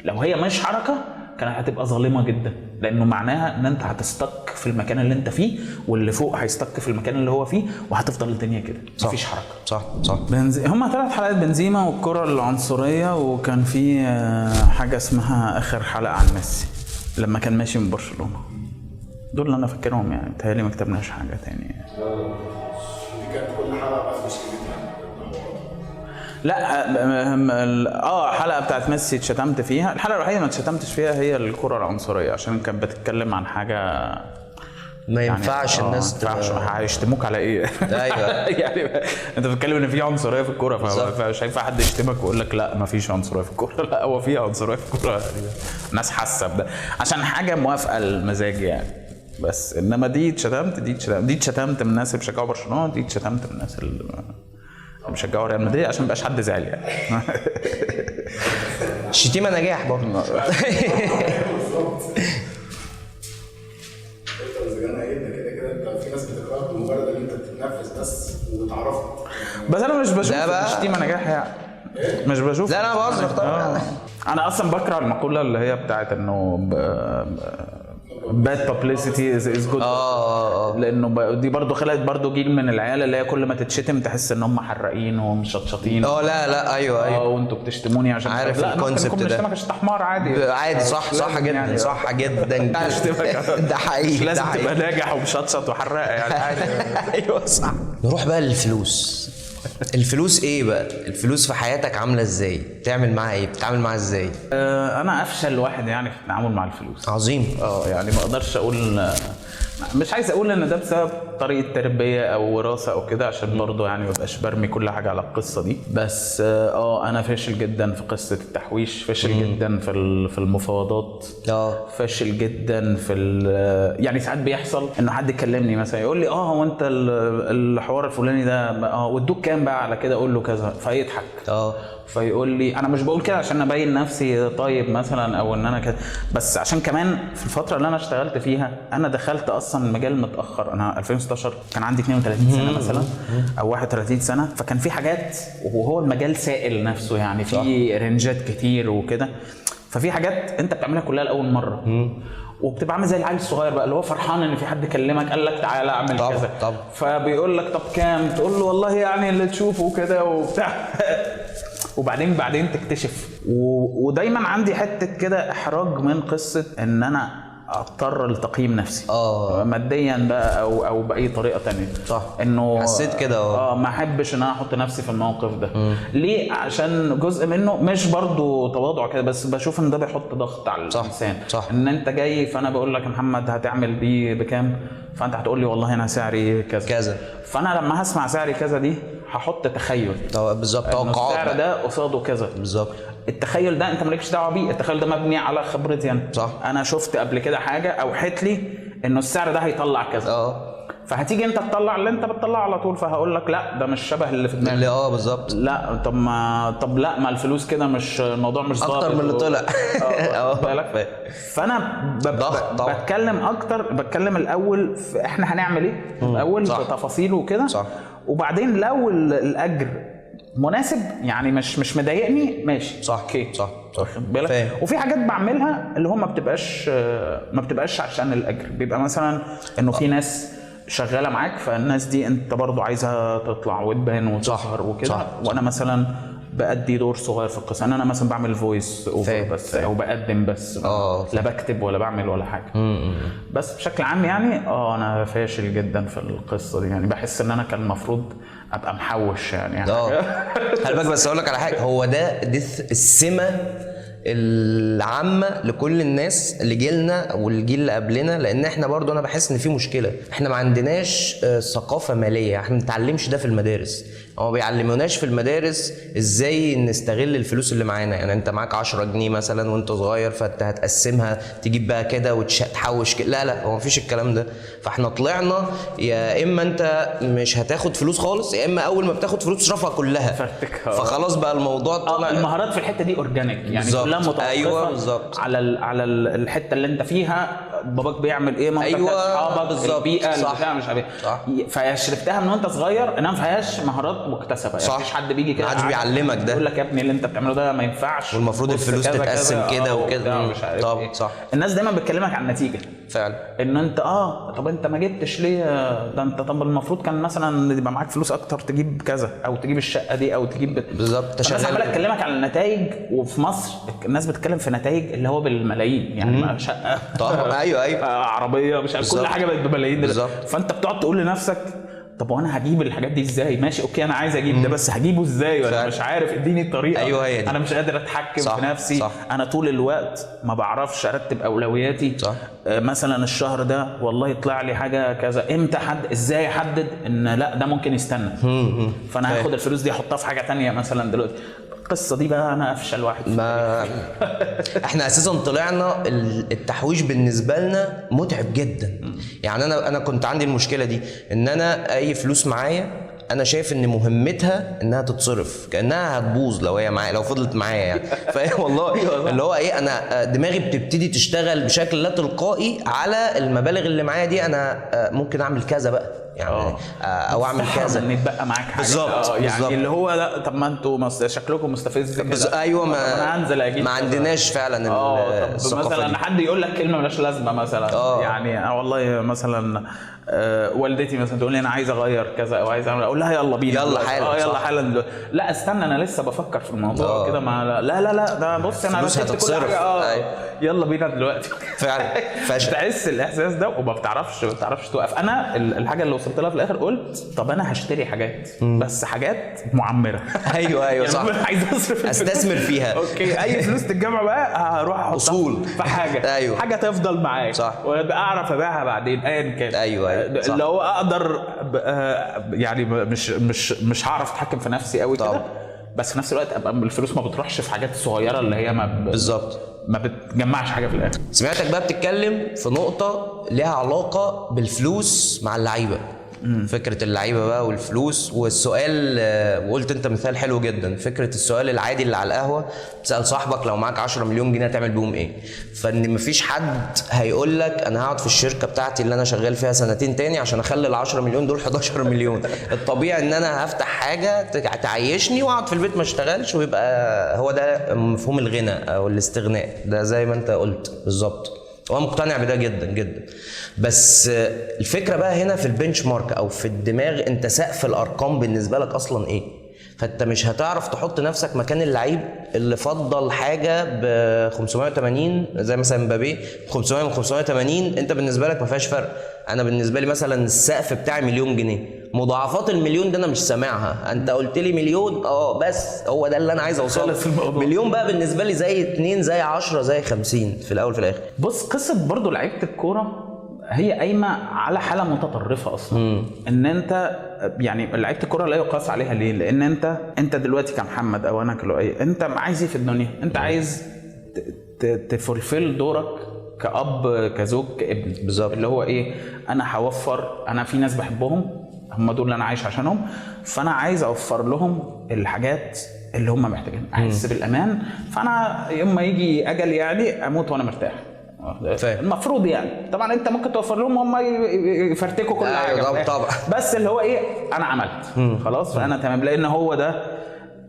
لو هي مش حركة كانت هتبقى ظالمه جدا، لانه معناها ان انت هت stuck في المكان اللي انت فيه، واللي فوق هي stuck في المكان اللي هو فيه، وهتفضل الدنيا كده. مفيش حركة. صح صح. هما 3 حلقات، بنزيما والكره العنصرية، وكان في حاجة اسمها اخر حلقة عن ميسي لما كان ماشي من برشلونة. دول اللي انا فاكرهم يعني، بتهيألي ما كتبناش حاجة تاني. دي كانت كل حلقة بقى مشكلتها. لا حلقة بتاعت ميسي اتشتمت فيها. الحلقة الوحيدة ما اتشتمتش فيها هي الكره العنصرية، عشان كانت بتتكلم عن حاجة ما ينفعش يعني الناس هيشتموك على ايه. ايوه. يعني انت بتتكلم ان في عنصرية في الكورة، فمش هينفع حد يشتمك ويقول لك لا ما فيش عنصرية في الكورة. لا هو في عنصرية في الكورة، الناس حاسه بده عشان حاجة موافقة للمزاج يعني. بس انما دي اتشتمت، دي اتشتمت من الناس اللي بيشجعوا برشلونة، دي اتشتمت من الناس اللي بيشجعوا ريال مدريد، عشان مبقاش حد زعل يعني. الشتيمة نجاح برضه. انت كده كده انت في ناس بتكرهك بمجرد ان انت بتتنفس بس وتعرفت. بس انا مش بشوف الشتيمة نجاح يعني، مش بشوف. لا انا بهزر طبعا. انا اصلا بكره المقولة اللي هي بتاعت انه bad publicity is good. لانه دي برضو خلقت برضو جيل من العيال اللي هي كل ما تتشتم تحس ان هم حراقين ومشطشطين. لا لا ايوه وانتوا بتشتموني عشان عارف ال concept ده. بشتمك عشان حمار عادي عادي. صح صح جدا يعني. صح جدا. ده حقيقي. لازم تبقى ناجح ومشطشط وحراق يعني عادي. ايوه صح. نروح بقى للفلوس. الفلوس ايه بقى؟ الفلوس في حياتك عامله ازاي؟ بتعمل معاها ايه؟ بتتعامل معاها ازاي؟ انا افشل واحد يعني في التعامل مع الفلوس. عظيم. يعني ما اقدرش اقول، مش عايز اقول ان ده بسبب طريقه تربيه او وراثه او كده، عشان برضه يعني ما بقاش برمي كل حاجة على القصة دي، بس انا فاشل جدا في قصة التحويش، فاشل جدا في المفاوضات، فاشل جدا في يعني ساعات بيحصل انه حد يكلمني مثلا يقول لي هو انت الحوار الفلاني ده وادوك كام بقى على كده، اقول له كذا، فيضحك. فيقول لي انا مش بقول كده عشان ابين نفسي طيب مثلا او ان انا كده، بس عشان كمان في الفترة اللي انا اشتغلت فيها انا دخلت اصلا المجال متاخر. انا 2016 كان عندي 32 سنة مثلا او 31 سنة، فكان في حاجات وهو المجال سائل نفسه يعني في رنجات كتير وكده، ففي حاجات انت بتعملها كلها لاول مرة وبتبقى عامل زي العيل الصغير بقى اللي هو فرحان ان في حد كلمك قال لك تعالى اعمل كذا، فبيقول لك طب كام، تقول له والله يعني اللي تشوفه كده وبتاع وبعدين تكتشف. ودايما عندي حتة كده احراج من قصة ان انا اضطر لتقييم نفسي ماديا بقى او باي طريقه تانية. صح، انه حسيت كده ما احبش ان انا احط نفسي في الموقف ده. ليه؟ عشان جزء منه مش برضو تواضع كده، بس بشوف ان ده بيحط ضغط على الانسان. صح. ان انت جاي فانا بقول لك يا محمد هتعمل دي بكام، فانت هتقول لي والله انا سعري كذا كذا، فانا لما هسمع سعري كذا دي هحط تخيل بالظبط، توقعات السعر ده قصاده كذا بالظبط. التخيل ده انت مالكش دعوه بيه، التخيل ده مبني على خبرتي انا. صح. انا شفت قبل كده حاجة اوحت لي انه السعر ده هيطلع كذا، فهتيجي انت تطلع اللي انت بتطلعه على طول، فهقول لك لا ده مش شبه اللي في دماغي. بالظبط. لا طب لا ما الفلوس كده مش الموضوع مش ظابط اكتر من اللي طلع. فانا بتكلم اكتر، بتكلم الاول في احنا هنعمل ايه الاول في تفاصيله وكده، وبعدين لو الاجر مناسب يعني مش مضايقني ماشي. صح. okay. صح. بالك. وفي حاجات بعملها اللي هو ما بتبقاش عشان الاجر، بيبقى مثلا انه في ناس شغالة معاك، فالناس دي انت برضو عايزها تطلع وتبان وتظهر وكده، وانا مثلا بأدي دور صغير في القصة، انا مثلا بعمل voice over بس او بقدم بس، لا بكتب ولا بعمل ولا حاجة. بس بشكل عام يعني انا فاشل جدا في القصة دي، يعني بحس ان انا كان المفروض ابقى محوش يعني. خلي بالك، بس اقول لك على حاجة، هو ده دي السمة العامة لكل الناس اللي جيلنا والجيل اللي قبلنا، لان احنا برضو انا بحس ان في مشكلة، احنا ما عندناش ثقافة ماليه، احنا ما بنتعلمش ده في المدارس، هو ما بيعلموناش في المدارس ازاي نستغل الفلوس اللي معانا. يعني انت معاك 10 جنيه مثلا وانت صغير، فانت هتقسمها تجيب بقى كده وتحوش كده، لا لا هو مفيش الكلام ده. فاحنا طلعنا يا اما انت مش هتاخد فلوس خالص، يا اما اول ما بتاخد فلوس تصرفها كلها فرتكها، فخلاص بقى الموضوع طلع. المهارات في الحتة دي organic يعني بالزبط. كلها متوقفه. أيوة بالزبط. على الحتة اللي انت فيها، باباك بيعمل ايه، مامتك، اصحابك، البيئة، البتاع، مش عارف ايه. فشربتها من وانت صغير، انها ما فيهاش مهارات مكتسبة يعني. مفيش حد بيجي كده ما حدش بيعلمك ده، يقول لك يا ابني اللي انت بتعمله ده ما ينفعش، والمفروض الفلوس تتقسم كده وكده. طب صح. الناس دايما بتكلمك عن النتيجة فعلا، ان انت طب انت ما جبتش ليه ده، انت طب المفروض كان مثلا يبقى معاك فلوس اكتر تجيب كذا او تجيب الشقة دي او تجيب بالظبط. الناس عماله تكلمك على النتائج، وفي مصر الناس بتتكلم في نتائج اللي هو بالملايين يعني، شقه طبعا، ايوه عربية، مش عارف، كل حاجة بقت بملايين دلوقتي. فانت بتقعد تقول لنفسك طب وانا هجيب الحاجات دي ازاي؟ ماشي okay انا عايز اجيب ده، بس هجيبه ازاي وانا مش عارف، اديني الطريقة. ايوه هي دي. انا مش قادر اتحكم صح. في نفسي. صح. انا طول الوقت ما بعرفش ارتب اولوياتي. صح. مثلا الشهر ده والله طلع لي حاجة كذا، امتى حد ازاي احدد ان لا ده ممكن يستنى، فانا هاخد الفلوس دي احطها في حاجة تانية مثلا دلوقتي. القصة دي بقى انا افشل واحد. ما احنا اساسا طلعنا التحويش بالنسبة لنا متعب جدا. يعني انا كنت عندي المشكلة دي، ان انا اي فلوس معايا انا شايف ان مهمتها انها تتصرف، كانها هتبوظ لو هي معايا، لو فضلت معايا يعني. فاهم والله اللي هو ايه، انا دماغي بتبتدي تشتغل بشكل لا تلقائي على المبالغ اللي معايا دي، انا ممكن اعمل كذا بقى يعني، او اعمل كذا، ان يتبقى معاك حاجة. بالظبط. يعني اللي هو لا طب ما انتوا شكلكم مستفز كده. ايوه، ما انا هنزل اجيب، ما عندناش فعلا طب مثلا حد يقول لك كلمة مالهاش لازمه مثلا، يعني والله مثلا والدتي مثلا تقول لي انا عايز اغير كذا او عايز اعمل، اقول لها يلا بينا، يلا حالا، يلا حالا، لا استنى انا لسه بفكر في الموضوع كده، ما لا لا لا ده بص انا رتبت كل حاجة، يلا بينا دلوقتي. فعلا تحس الاحساس ده وما بتعرفش توقف. انا الحاجة اللي وصلت وصلت لها في الاخر قلت طب انا هشتري حاجات بس حاجات معمره. ايوه صح، يعني عايز اصرف، استثمر فيها. okay، اي فلوس تتجمع بقى هروح احطها اصول في حاجة. أيوة. حاجة تفضل معايا، صح، وابقى اعرف ابيعها بعدين ايا كان. ايوه صح. اللي هو اقدر يعني مش هعرف اتحكم في نفسي قوي كده، بس في نفس الوقت ابقى الفلوس ما بتروحش في حاجات صغيرة اللي هي ما بالظبط ما بتجمعش حاجة في الاخر. سمعتك بقى بتتكلم في نقطة ليها علاقة بالفلوس مع اللعيبة. فكرة اللعيبة بقى والفلوس والسؤال، وقلت انت مثال حلو جدا، فكرة السؤال العادي اللي على القهوة تسال صاحبك لو معاك 10 مليون جنيه تعمل بيهم ايه؟ فان مفيش حد هيقول لك انا هقعد في الشركة بتاعتي اللي انا شغال فيها سنتين تاني عشان اخلي ال 10 مليون دول 11 مليون. الطبيعي ان انا هفتح حاجة تعيشني واقعد في البيت ما اشتغلش، ويبقى هو ده مفهوم الغنى او الاستغناء ده زي ما انت قلت بالظبط. وانا مقتنع بده جدا جدا. بس الفكرة بقى هنا في ال benchmark او في الدماغ، انت سقف الارقام بالنسبة لك اصلا ايه؟ فانت مش هتعرف تحط نفسك مكان اللعيب اللي فضل حاجة ب 580 زي مثلا مبابي 500 من 580، انت بالنسبة لك ما فيهاش فرق. انا بالنسبة لي مثلا السقف بتاعي مليون جنيه، مضاعفات المليون ده انا مش سامعها. انت قلت لي مليون، بس هو ده اللي انا عايز اوصله. مليون بقى بالنسبة لي زي 2 زي 10 زي 50 في الاول في الاخر. بص، قصة برضو لعيبة الكورة هي قايمة على حاله متطرفة اصلا. ان انت يعني لعيبة الكورة لا يقاس عليها. ليه؟ لان انت دلوقتي كمحمد او انا كلؤي، انت عايز ايه في الدنيا؟ انت عايز ت fulfill دورك كأب، كزوج، كابن. بالظبط. اللي هو ايه؟ انا هوفر، انا في ناس بحبهم، هم دول اللي انا عايش عشانهم، فانا عايز اوفر لهم الحاجات اللي هم محتاجينها، احس بالامان، فانا يوم ما يجي اجل يعني اموت وانا مرتاح. المفروض يعني طبعا انت ممكن توفر لهم هم يفرتكوا كل حاجة طبعا، بس اللي هو ايه، انا عملت خلاص فانا تمام. لان هو ده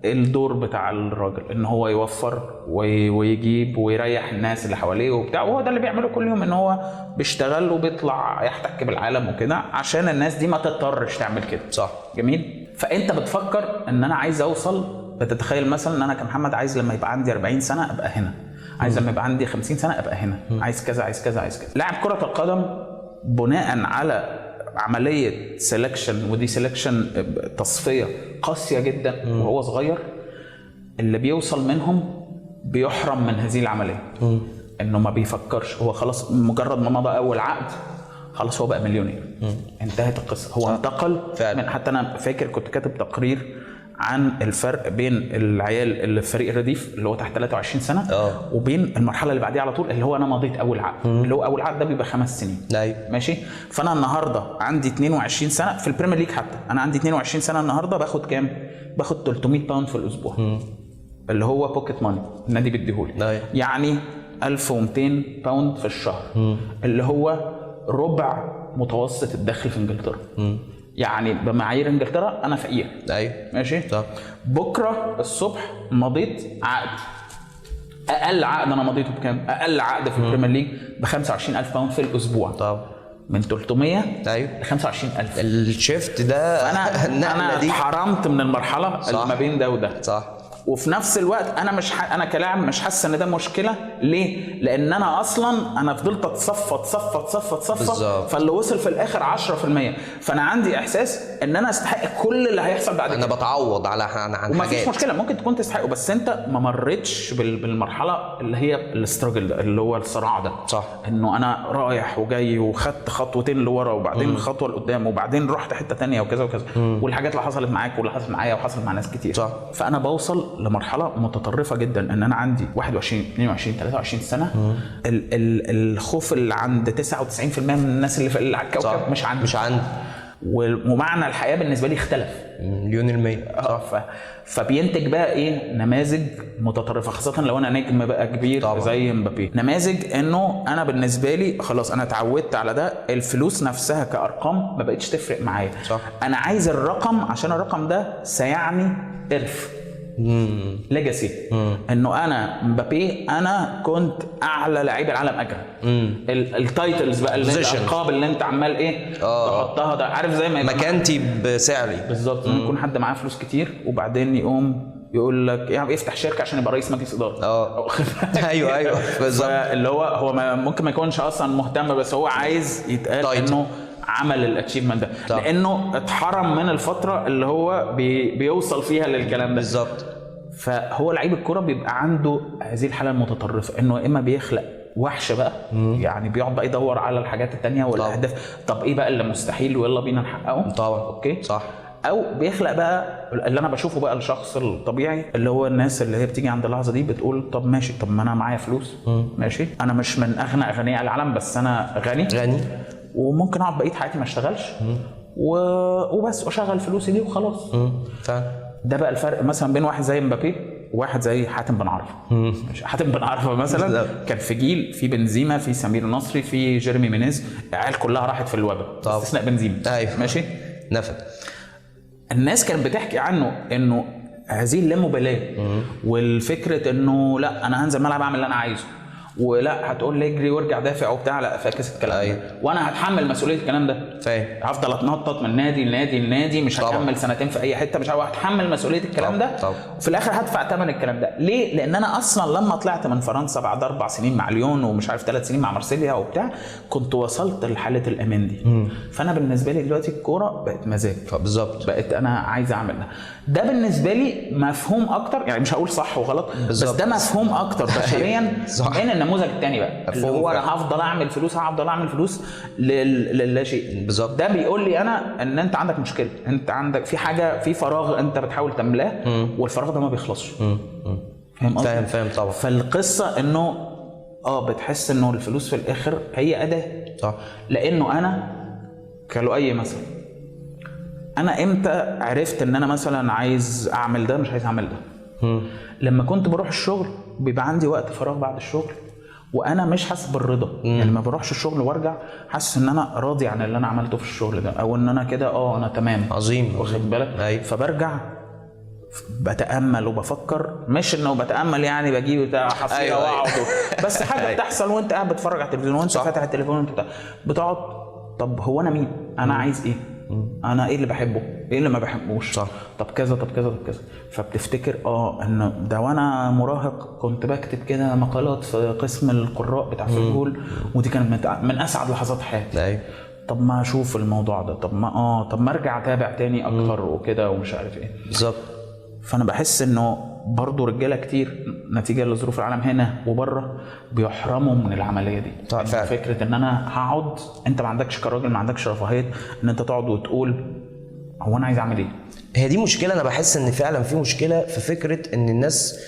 الدور بتاع الراجل، ان هو يوفر ويجيب ويريح الناس اللي حواليه وبتاع، وهو ده اللي بيعمله كل يوم، ان هو بيشتغل وبيطلع يحتك بالعالم وكده عشان الناس دي ما تضطرش تعمل كده. صح. جميل. فانت بتفكر ان انا عايز اوصل، بتتخيل مثلا ان انا كمحمد عايز لما يبقى عندي 40 سنة ابقى هنا، عايز لما يبقى عندي 50 سنة ابقى هنا، عايز كذا عايز كذا عايز كذا. لاعب كره القدم بناء على عملية selection، ودي selection تصفية قاسية جدا وهو صغير، اللي بيوصل منهم بيحرم من هذه العملية. انه ما بيفكرش، هو خلاص مجرد ما مضى اول عقد خلاص هو بقى مليونير، انتهت القصة. هو انتقل فعلا. من حتى انا فاكر كنت كاتب تقرير عن الفرق بين العيال اللي في فريق الرديف اللي هو تحت 23 سنة وبين المرحلة اللي بعديها على طول اللي هو انا مضيت اول عقد، اللي هو اول عقد ده بيبقى 5 سنين. ايوه ماشي. فانا النهارده عندي 22 سنة في ال Premier League، حتى انا عندي 22 سنة النهارده باخد كام؟ باخد 300 pound في الاسبوع، اللي هو pocket money النادي بيديهولي، يعني 1200 pound في الشهر، اللي هو ربع متوسط الدخل في انجلترا. يعني بمعايير انجلترا انا فقير. ايوه ماشي. طب بكره الصبح مضيت عقد، اقل عقد انا مضيته بكام؟ اقل عقد في ال Premier League ب 25000 pound في الاسبوع. طب من 300 ايوه ل 25000. ال shift ده انا اتحرمت من المرحلة اللي ما بين ده وده. صح. وفي نفس الوقت انا مش انا كلاعب مش حاسس ان ده مشكلة. ليه؟ لان انا اصلا انا فضلت اتصفى اتصفى اتصفى اتصفى، فاللي وصل في الاخر 10%. فانا عندي احساس ان انا استحق كل اللي هيحصل بعد كده، انا بتعوض على عن حاجات ومفيش مشكلة، ممكن تكون تستحقه، بس انت ما مرتش بالمرحلة اللي هي ال struggle ده، اللي هو الصراع ده. صح. انه انا رايح وجاي وخدت خطوتين لورا وبعدين خطوة لقدام وبعدين رحت حتة ثانية وكذا وكذا، والحاجات اللي حصلت معاك واللي حصلت معايا وحصلت مع ناس كتير. صح. فانا بوصل لمرحلة متطرفة جدا ان انا عندي 21 22 23 سنة، الخوف اللي عند 99% من الناس اللي على الكوكب صح. مش عندي، مش عندي. ومعنى الحياة بالنسبة لي اختلف 1,000,000%. صح. فبينتج بقى ايه؟ نماذج متطرفة، خاصة لو انا نجم بقى كبير طبعا. زي مبابي، نماذج انه انا بالنسبة لي خلاص انا اتعودت على ده، الفلوس نفسها كارقام ما بقتش تفرق معايا. صح. انا عايز الرقم عشان الرقم ده سيعني ارث، legacy، انه انا مبابي انا كنت اعلى لعيب العالم اجرا. ال titles بقى اللي الالقاب اللي انت عمال ايه تحطها ده، عارف زي ما مكانتي بسعري بالظبط. يكون حد معاه فلوس كتير وبعدين يقوم يقول لك يعني يفتح شركة عشان يبقى رئيس مجلس ادارة. ايوه ايوه بالظبط. اللي هو ممكن ما يكونش اصلا مهتم، بس هو عايز يتقال انه عمل ال achievement ده. طبعا. لانه اتحرم من الفترة اللي هو بيوصل فيها للكلام ده. بالظبط. فهو لعيب الكورة بيبقى عنده هذه الحالة المتطرفة، انه اما بيخلق وحش بقى، يعني بيقعد بقى يدور على الحاجات التانية والاهداف، طب ايه بقى اللي مستحيل ويلا بينا نحققه. طبعا. okay صح. او بيخلق بقى اللي انا بشوفه بقى الشخص الطبيعي، اللي هو الناس اللي هي بتيجي عند اللحظة دي بتقول طب ماشي، طب ما انا معايا فلوس، ماشي، انا مش من اغنى اغنياء العالم بس انا غني، وممكن اقعد بقية حياتي ما اشتغلش وبس واشغل فلوسي دي وخلاص. ده بقى الفرق مثلا بين واحد زي مبابي وواحد زي حاتم بن عرفه. حاتم بن عرفه مثلا كان في جيل في بنزيما، في سمير نصري، في جيرمي مينيز، العيال كلها راحت في الوبا باستثناء بنزيما. أيوه. ماشي، نفد. الناس كانت بتحكي عنه انه هذه اللامبالاة والفكرة انه لا انا هنزل ملعب اعمل اللي انا عايزه، ولا هتقول لي اجري وارجع دافع وبتاع، لا فاكس الكلام. أيوه. وانا هتحمل مسؤولية الكلام ده. فاهم. هفضل اتنطط من نادي لنادي لنادي، مش هكمل سنتين في اي حتة، مش هتحمل مسؤولية الكلام ده. وفي الاخر هدفع ثمن الكلام ده. ليه؟ لان انا اصلا لما طلعت من فرنسا بعد 4 سنين مع ليون ومش عارف 3 سنين مع مارسيليا وبتاع، كنت وصلت لحاله الامان دي. فانا بالنسبة لي دلوقتي الكورة بقت مزاج. بالظبط. بقت انا عايز اعمل ده. ده بالنسبة لي مفهوم اكتر، يعني مش هقول صح وغلط، بس ده مفهوم اكتر بشريا من النموذج الثاني بقى اللي هو انا هفضل اعمل فلوس، هفضل اعمل فلوس للا شيء. بالظبط. ده بيقول لي انا ان انت عندك مشكلة، انت عندك في حاجة، في فراغ انت بتحاول تملاه، والفراغ ده ما بيخلصش. فاهم قصدي؟ فاهم طبعا. فالقصة انه بتحس انه الفلوس في الاخر هي اداه. صح. لانه انا كلؤي مثلا، انا امتى عرفت ان انا مثلا عايز اعمل ده مش عايز اعمل ده؟ لما كنت بروح الشغل بيبقى عندي وقت فراغ بعد الشغل وانا مش حاسس بالرضا. يعني ما بروحش الشغل وارجع حاسس ان انا راضي عن اللي انا عملته في الشغل ده، او ان انا كده انا تمام. عظيم. واخد بالك؟ أيوة. فبرجع بتامل وبفكر، مش انه بتامل يعني بجيب بتاع حصيره. أيوة. واقعد، بس حاجة بتحصل وانت قاعد بتتفرج على التلفزيون، وانت فاتح التليفون وانت بتقعد، طب هو انا مين؟ انا عايز ايه؟ انا ايه اللي بحبه؟ ايه اللي ما بحبوش؟ صح. طب كذا، طب كذا، طب كذا. فبتفتكر ان ده وانا مراهق كنت بكتب كده مقالات في قسم القراء بتاع فيسبول، ودي كانت من اسعد لحظات حياتي. أيوة. طب ما اشوف الموضوع ده، طب ما طب ما ارجع اتابع تاني اكتر وكده ومش عارف ايه. بالظبط. فانا بحس انه برضه رجاله كتير نتيجة لظروف العالم هنا وبره بيحرموا من العملية دي. طبعا. فكرة ان انا هقعد، انت ما عندكش كراجل، ما عندكش رفاهية ان انت تقعد وتقول هو انا عايز اعمل ايه. هي دي مشكلة. انا بحس ان فعلا في مشكلة في فكرة ان الناس،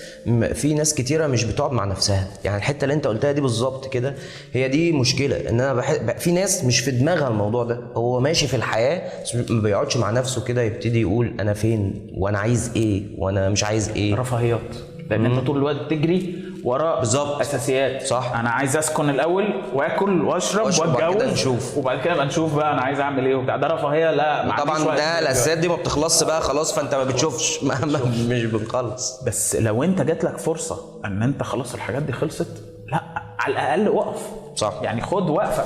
في ناس كتيرة مش بتقعد مع نفسها. يعني الحتة اللي انت قلتها دي بالظبط كده هي دي مشكلة، ان انا في ناس مش في دماغها الموضوع ده، هو ماشي في الحياة بس ما بيقعدش مع نفسه كده يبتدي يقول انا فين وانا عايز ايه وانا مش عايز ايه. رفاهيات، لان انت طول الوقت بتجري وراء بالظبط. اساسيات. صح. انا عايز اسكن الاول واكل واشرب واتجوز، وبعد كده بقى نشوف بقى انا عايز اعمل ايه وبتاع. ده رفاهية. لا طبعا ده الاساسيات دي ما بتخلصش بقى خلاص، فانت ما بتشوفش مش بنخلص. بس لو انت جات لك فرصة ان انت خلاص الحاجات دي خلصت، لا على الاقل وقف. صح. يعني خد وقفه،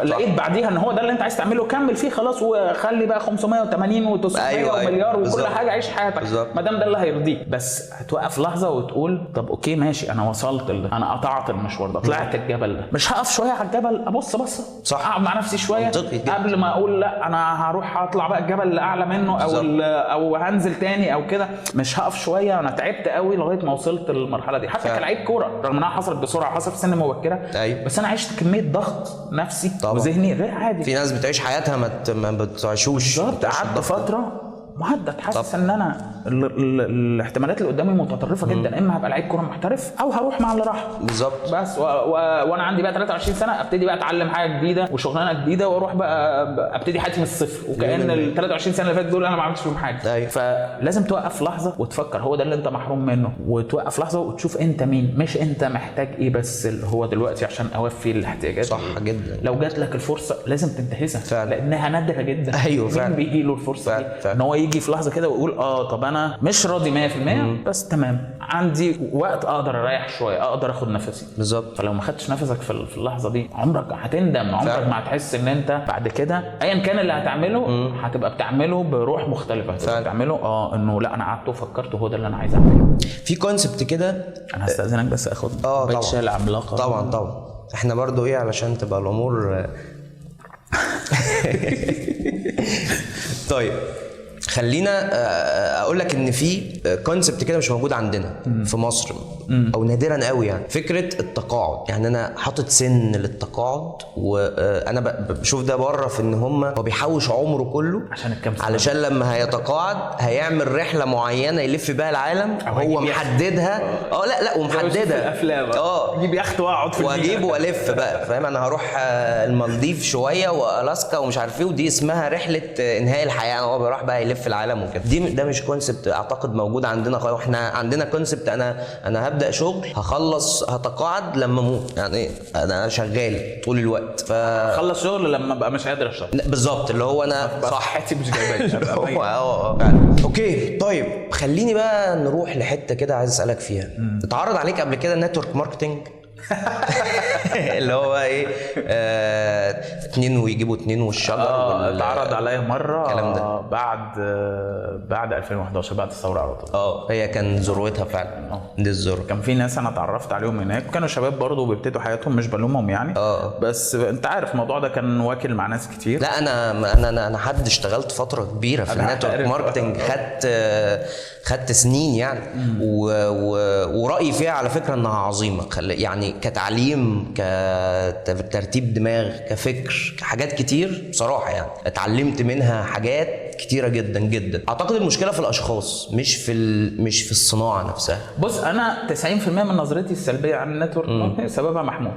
لقيت بعديها ان هو ده اللي انت عايز تعمله كمل فيه خلاص، وخلي بقى 580 و900 أيوة ومليار وكل بالزبط. حاجة، عيش حياتك ما دام ده اللي هيرضيك. بس هتوقف لحظة وتقول طب okay ماشي، انا وصلت انا قطعت المشوار ده، طلعت الجبل ده، مش هقف شوية على الجبل ابص بصة، صح، اقعد مع نفسي شوية قبل ما اقول لا انا هروح اطلع بقى الجبل اللي اعلى منه او هنزل تاني او كده. مش هقف شوية، انا تعبت قوي لغاية ما وصلت للمرحلة دي. حتى كلاعب كورة رغم انها حصلت بسرعة، حصلت في سن مبكرة، أيوة. بس انا عشت كمية ضغط نفسي وذهني غير عادي. في ناس بتعيش حياتها ما بتعيشوش. بالظبط. قعدت فترة مهدد، حاسس ان انا الاحتمالات اللي قدامي متطرفة جدا، اما هبقى لعيب كورة محترف او هروح مع اللي راح. بالظبط. بس وانا عندي بقى 23 سنة ابتدي بقى اتعلم حاجة جديدة وشغلانه جديدة، واروح بقى ابتدي حياتي من الصفر، وكأن ال 23 سنة اللي فاتت دول انا ما عملتش فيهم حاجة. أيوة. فلازم توقف لحظة وتفكر هو ده اللي انت محروم منه، وتوقف لحظة وتشوف انت مين، مش انت محتاج ايه بس اللي هو دلوقتي عشان اوفي الاحتياجات. صح جدا. لو جات لك الفرصة لازم تنتهزها فعلا، لانها نادرة جدا. ايوه فعلا. بيجي له الفرصة دي ان هو يجي في لحظة كده ويقول طب انا مش راضي 100% بس تمام، عندي وقت اقدر اريح شوية، اقدر اخد نفسي. بالظبط. فلو ما خدتش نفسك في اللحظة دي عمرك هتندم، عمرك ما هتحس ان انت بعد كده ايا كان اللي هتعمله هتبقى بتعمله بروح مختلفة، هتبقى بتعمله انه لا انا قعدت وفكرت وهو ده اللي انا عايز اعمله. في concept كده انا هستاذنك بس اخد كوباية شاي العملاقة. طبعا طبعا. احنا برضو ايه علشان تبقى الامور طيب خلينا اقول لك ان في concept كده مش موجود عندنا في مصر او نادرا قوي، يعني فكرة التقاعد. يعني انا حاطط سن للتقاعد، وانا بشوف ده بره في ان هم هو بيحوش عمره كله عشان الكام سنة، علشان لما هيتقاعد هيعمل رحله معينة يلف بيها العالم هو محددها. لا لا ومحددها اجيب يخت واقعد في واجيب والف بقى، فاهم؟ انا هروح المالديف شوية والاسكا ومش عارف ايه، ودي اسمها رحله انهاء الحياة، هو بيروح بقى يلف العالم وكده. ده مش concept اعتقد موجود عندنا خالص. احنا عندنا concept انا هبدا شغل، هخلص، هتقاعد لما اموت، يعني انا شغال طول الوقت، خلص شغل لما ابقى مش قادر اشتغل. بالظبط، اللي هو انا صحتي مش جايباني. okay طيب خليني بقى نروح لحته كده عايز اسالك فيها. اتعرض عليك قبل كده network marketing؟ اللي هو ايه، 2 ويجيبوا 2 والشجر. اتعرض عليا مرة الكلام ده بعد 2011، بعد الثورة على طول. هي كان ذروتها فعلا، دي الذروة. كان في ناس انا اتعرفت عليهم هناك، كانوا شباب برضه بيبتدوا حياتهم، مش بلومهم يعني. بس انت عارف الموضوع ده كان واكل مع ناس كتير. لا انا انا حد اشتغلت فترة كبيرة في ال network marketing، خدت سنين يعني، ورايي فيها على فكرة انها عظيمة، يعني كتعليم، كترتيب دماغ، كفكر، كحاجات كتير بصراحة يعني اتعلمت منها حاجات كتيرة جدا جدا. اعتقد المشكلة في الاشخاص مش في الصناعة نفسها. بص انا 90% من نظرتي السلبية عن ال network marketing سببها محمود.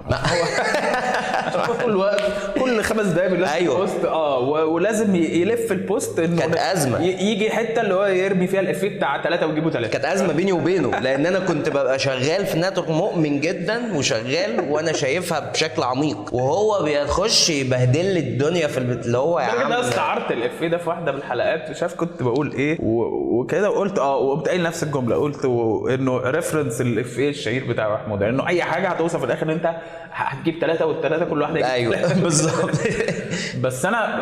هو طول الوقت كل 5 دقايق بيلف post، ولازم يلف ال post، انه كانت ازمة، يجي حتة اللي هو يرمي فيها الافيه بتاع 3 ويجيبوا 3. كانت ازمة بيني وبينه، لان انا كنت ببقى شغال في network مؤمن جدا وشغال وانا شايفها بشكل عميق، وهو بيخش يبهدل لي الدنيا في البيت اللي هو يا عم. انا استعرت الافيه ده في واحدة من الحلقات، مش عارف كنت بقول ايه وكده، وقلت وقمت قايل نفس الجملة، قلت انه reference الافيه الشهير بتاع محمود، انه اي حاجة هتوصل في الاخر ان انت هتجيب 3 وال3 كل واحدة. ايوه بالظبط. بس انا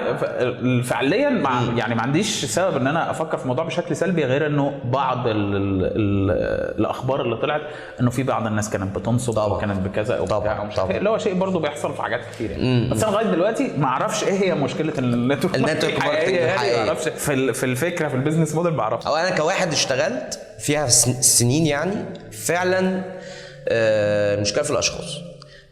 فعليا يعني ما عنديش سبب ان انا افكر في الموضوع بشكل سلبي، غير انه بعض الاخبار اللي طلعت انه في بعض الناس كانت بتنصب وكانت بكذا او بتاع، اللي هو شيء برضه بيحصل في حاجات كتير يعني. بس انا لغاية دلوقتي ما اعرفش ايه هي مشكلة ال network marketing الحقيقية، ما اعرفش في الفكرة في ال business model ما اعرفش. او انا كواحد اشتغلت فيها سنين يعني، فعلا المشكلة في الاشخاص،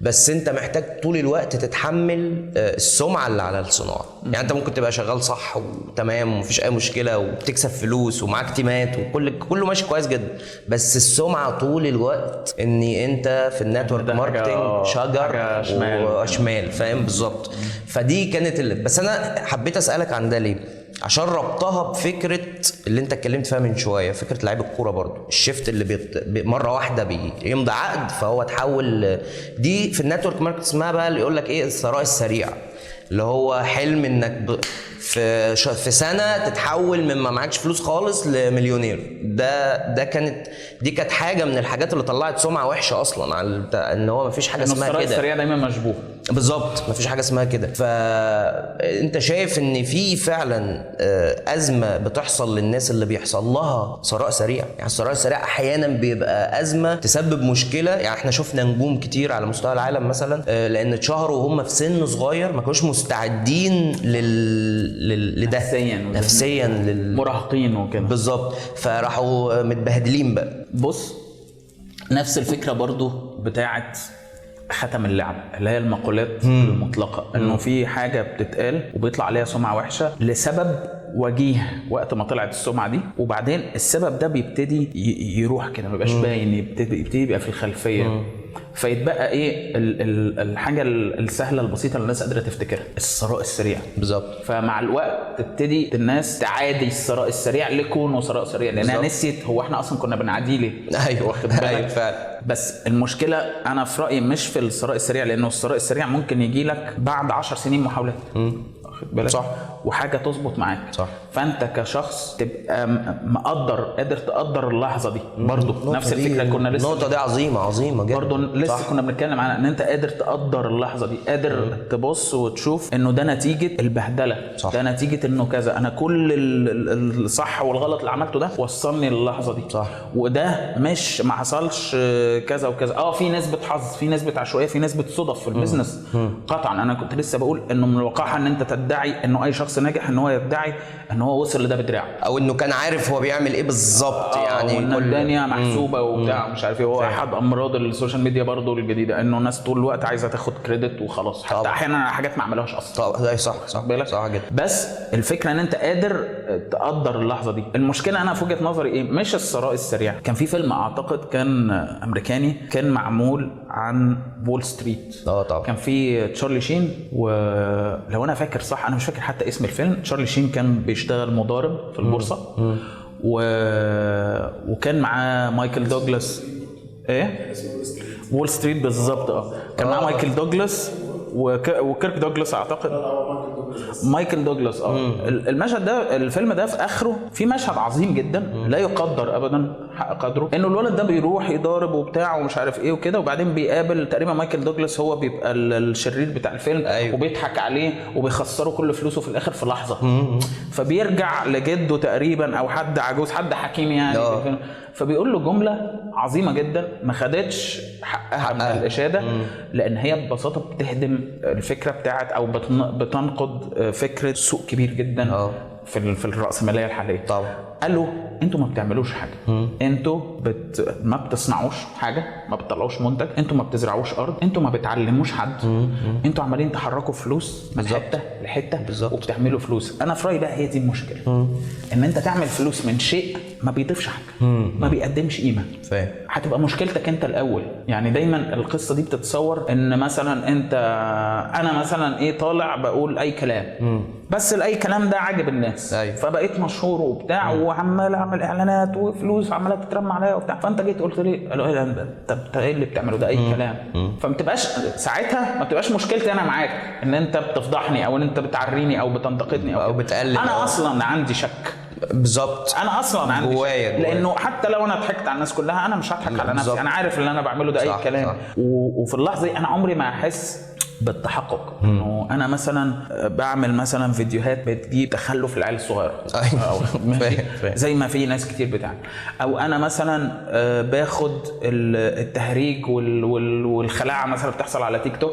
بس انت محتاج طول الوقت تتحمل السمعة اللي على الصناعة. يعني انت ممكن تبقى شغال صح وتمام ومفيش اي مشكلة وبتكسب فلوس ومعاك تيمات وكل كله ماشي كويس جدا، بس السمعة طول الوقت ان انت في ال network marketing شجر وشمال، فاهم؟ بالظبط. فدي كانت بس انا حبيت اسالك عن ده ليه؟ عشان ربطها بفكره اللي انت اتكلمت فيها من شوية، فكرة لعيب الكورة برضو، ال shift اللي مرة واحدة بيمضي عقد فهو تحول. دي في ال network market اسمها بقى اللي يقول لك ايه، الثراء السريع، اللي هو حلم انك في سنة تتحول من ما معكش فلوس خالص لمليونير. ده كانت، دي كانت حاجة من الحاجات اللي طلعت سمعه وحشة اصلا على ان هو مفيش حاجة اسمها كده، الثراء السريع دايما مشبوه. بالظبط، مفيش حاجة اسمها كده. فانت شايف ان في فعلا ازمة بتحصل للناس اللي بيحصل لها ثراء سريع؟ يعني الثراء السريع احيانا بيبقى ازمة تسبب مشكلة. يعني احنا شفنا نجوم كتير على مستوى العالم مثلا، لان اتشهروا وهم في سن صغير، ما كانوش مستعدين لده نفسيا مراهقين وكده. بالظبط، فراحوا متبهدلين بقى. بص، نفس الفكرة برضو بتاعت ختم اللعب، اللي هي المقولات المطلقة، انه في حاجة بتتقال وبيطلع عليها سمعه وحشة لسبب وجيه وقت ما طلعت السمعة دي، وبعدين السبب ده بيبتدي يروح كده، ما بيبقاش باين، يبتدي يبقى في الخلفية. فيتبقى ايه الحاجة السهلة البسيطة اللي الناس قادرة تفتكرها، الثراء السريع. بالظبط. فمع الوقت تبتدي الناس تعادي الثراء السريع لكونه ثراء سريع، لانها نسيت هو احنا اصلا كنا بنعاديه ليه. ايوه، واخد بالك. ايوه فعلا. بس المشكلة انا في رايي مش في الثراء السريع، لانه الثراء السريع ممكن يجي لك بعد 10 سنين محاولات، واخد بالك، صح، وحاجه تظبط معاك، صح. فانت كشخص تبقى مقدر، قادر تقدر اللحظة دي برضو. نفس الفكرة كنا لسه، النقطة دي عظيمة عظيمة جدا برضو، لسه صح. كنا بنتكلم عن ان انت قادر تقدر اللحظة دي، قادر تبص وتشوف انه ده نتيجة البهدله، صح. ده نتيجة انه كذا، انا كل الصح والغلط اللي عملته ده وصلني للحظة دي، صح. وده مش ما حصلش كذا وكذا. في نسبه حظ، في نسبه عشوائية، في نسبه صدف في ال business قطعا. انا كنت لسه بقول انه من الوقاحة ان انت تدعي انه اي شخص ناجح ان هو يدعي ان هو وصل لده بدراعه، او انه كان عارف هو بيعمل ايه بالظبط. يعني وان الدنيا محسوبة وبتاع مش عارف ايه. هو احد امراض ال social media برضو الجديدة، انه الناس طول الوقت عايزه تاخد credit وخلاص، حتى احيانا على حاجات ما عملوهاش اصلا. طب صح صح صح جدا. بس الفكرة ان انت قادر تقدر اللحظة دي. المشكلة انا في وجهه نظري ايه، مش الثراء السريع. كان في فيلم اعتقد كان امريكاني، كان معمول عن وول ستريت. طبعا كان في تشارلي شين، ولو انا فاكر صح، انا مش فاكر حتى اسم الفيلم، تشارلي شين كان بيشتغل مضارب في البورصة، وكان معاه مايكل دوغلاس. ايه وول ستريت بالظبط. كان معاه مايكل دوغلاس وكيرك دوغلاس اعتقد. مايكل دوغلاس. المشهد ده، الفيلم ده في اخره في مشهد عظيم جدا لا يقدر ابدا حق قدره، انه الولد ده بيروح يضارب وبتاع ومش عارف ايه وكده، وبعدين بيقابل تقريبا مايكل دوغلاس، هو بيبقى الشرير بتاع الفيلم. أيوه. وبيضحك عليه وبيخسره كل فلوسه في الاخر في لحظة. فبيرجع لجده تقريبا او حد عجوز، حد حكيم يعني في الفيلم، فبيقول له جملة عظيمة جدا ما خدتش حقها من الاشادة، لان هي ببساطة بتهدم الفكرة بتاعت او بتنقض فكرة سوق كبير جدا في الرأسمالية الحالية. طبعا. قال له انتوا ما بتعملوش حاجة، انتوا ما بتصنعوش حاجة، ما بتطلعوش منتج، انتوا ما بتزرعوش ارض، انتوا ما بتعلموش حد، انتوا عمالين تحركوا فلوس من حتة لحته وبتعملوا فلوس. انا في رايي بقى هي دي المشكلة، ان انت تعمل فلوس من شيء ما بيضيفش حاجة، ما بيقدمش قيمة. هتبقى مشكلتك انت الاول. يعني دايما القصة دي بتتصور ان مثلا انت، انا مثلا ايه، طالع بقول اي كلام، بس الاي كلام ده عاجب الناس. أيوة. فبقيت مشهور وبتاع، وعمال اعمل اعلانات وفلوس عماله تترمى عليا وبتاع. فانت جيت قلت لي طب ايه اللي بتعمله ده، اي كلام. فما تبقاش ساعتها، ما تبقاش مشكلتي انا معاك ان انت بتفضحني او ان انت بتعريني او بتنتقدني او بتقلل. انا اصلا عندي شك. بالظبط، انا اصلا عندي جوايا، لانه حتى لو انا ضحكت على الناس كلها انا مش هضحك على نفسي. انا عارف اللي انا بعمله ده اي كلام. وفي اللحظة دي انا عمري ما احس بالتحقق انه انا مثلا بعمل مثلا فيديوهات بتجيب تخلف العيال الصغيرة. أيوة. زي ما في ناس كتير بتعمل، او انا مثلا باخد التهريج والخلاعه مثلا بتحصل على تيك توك،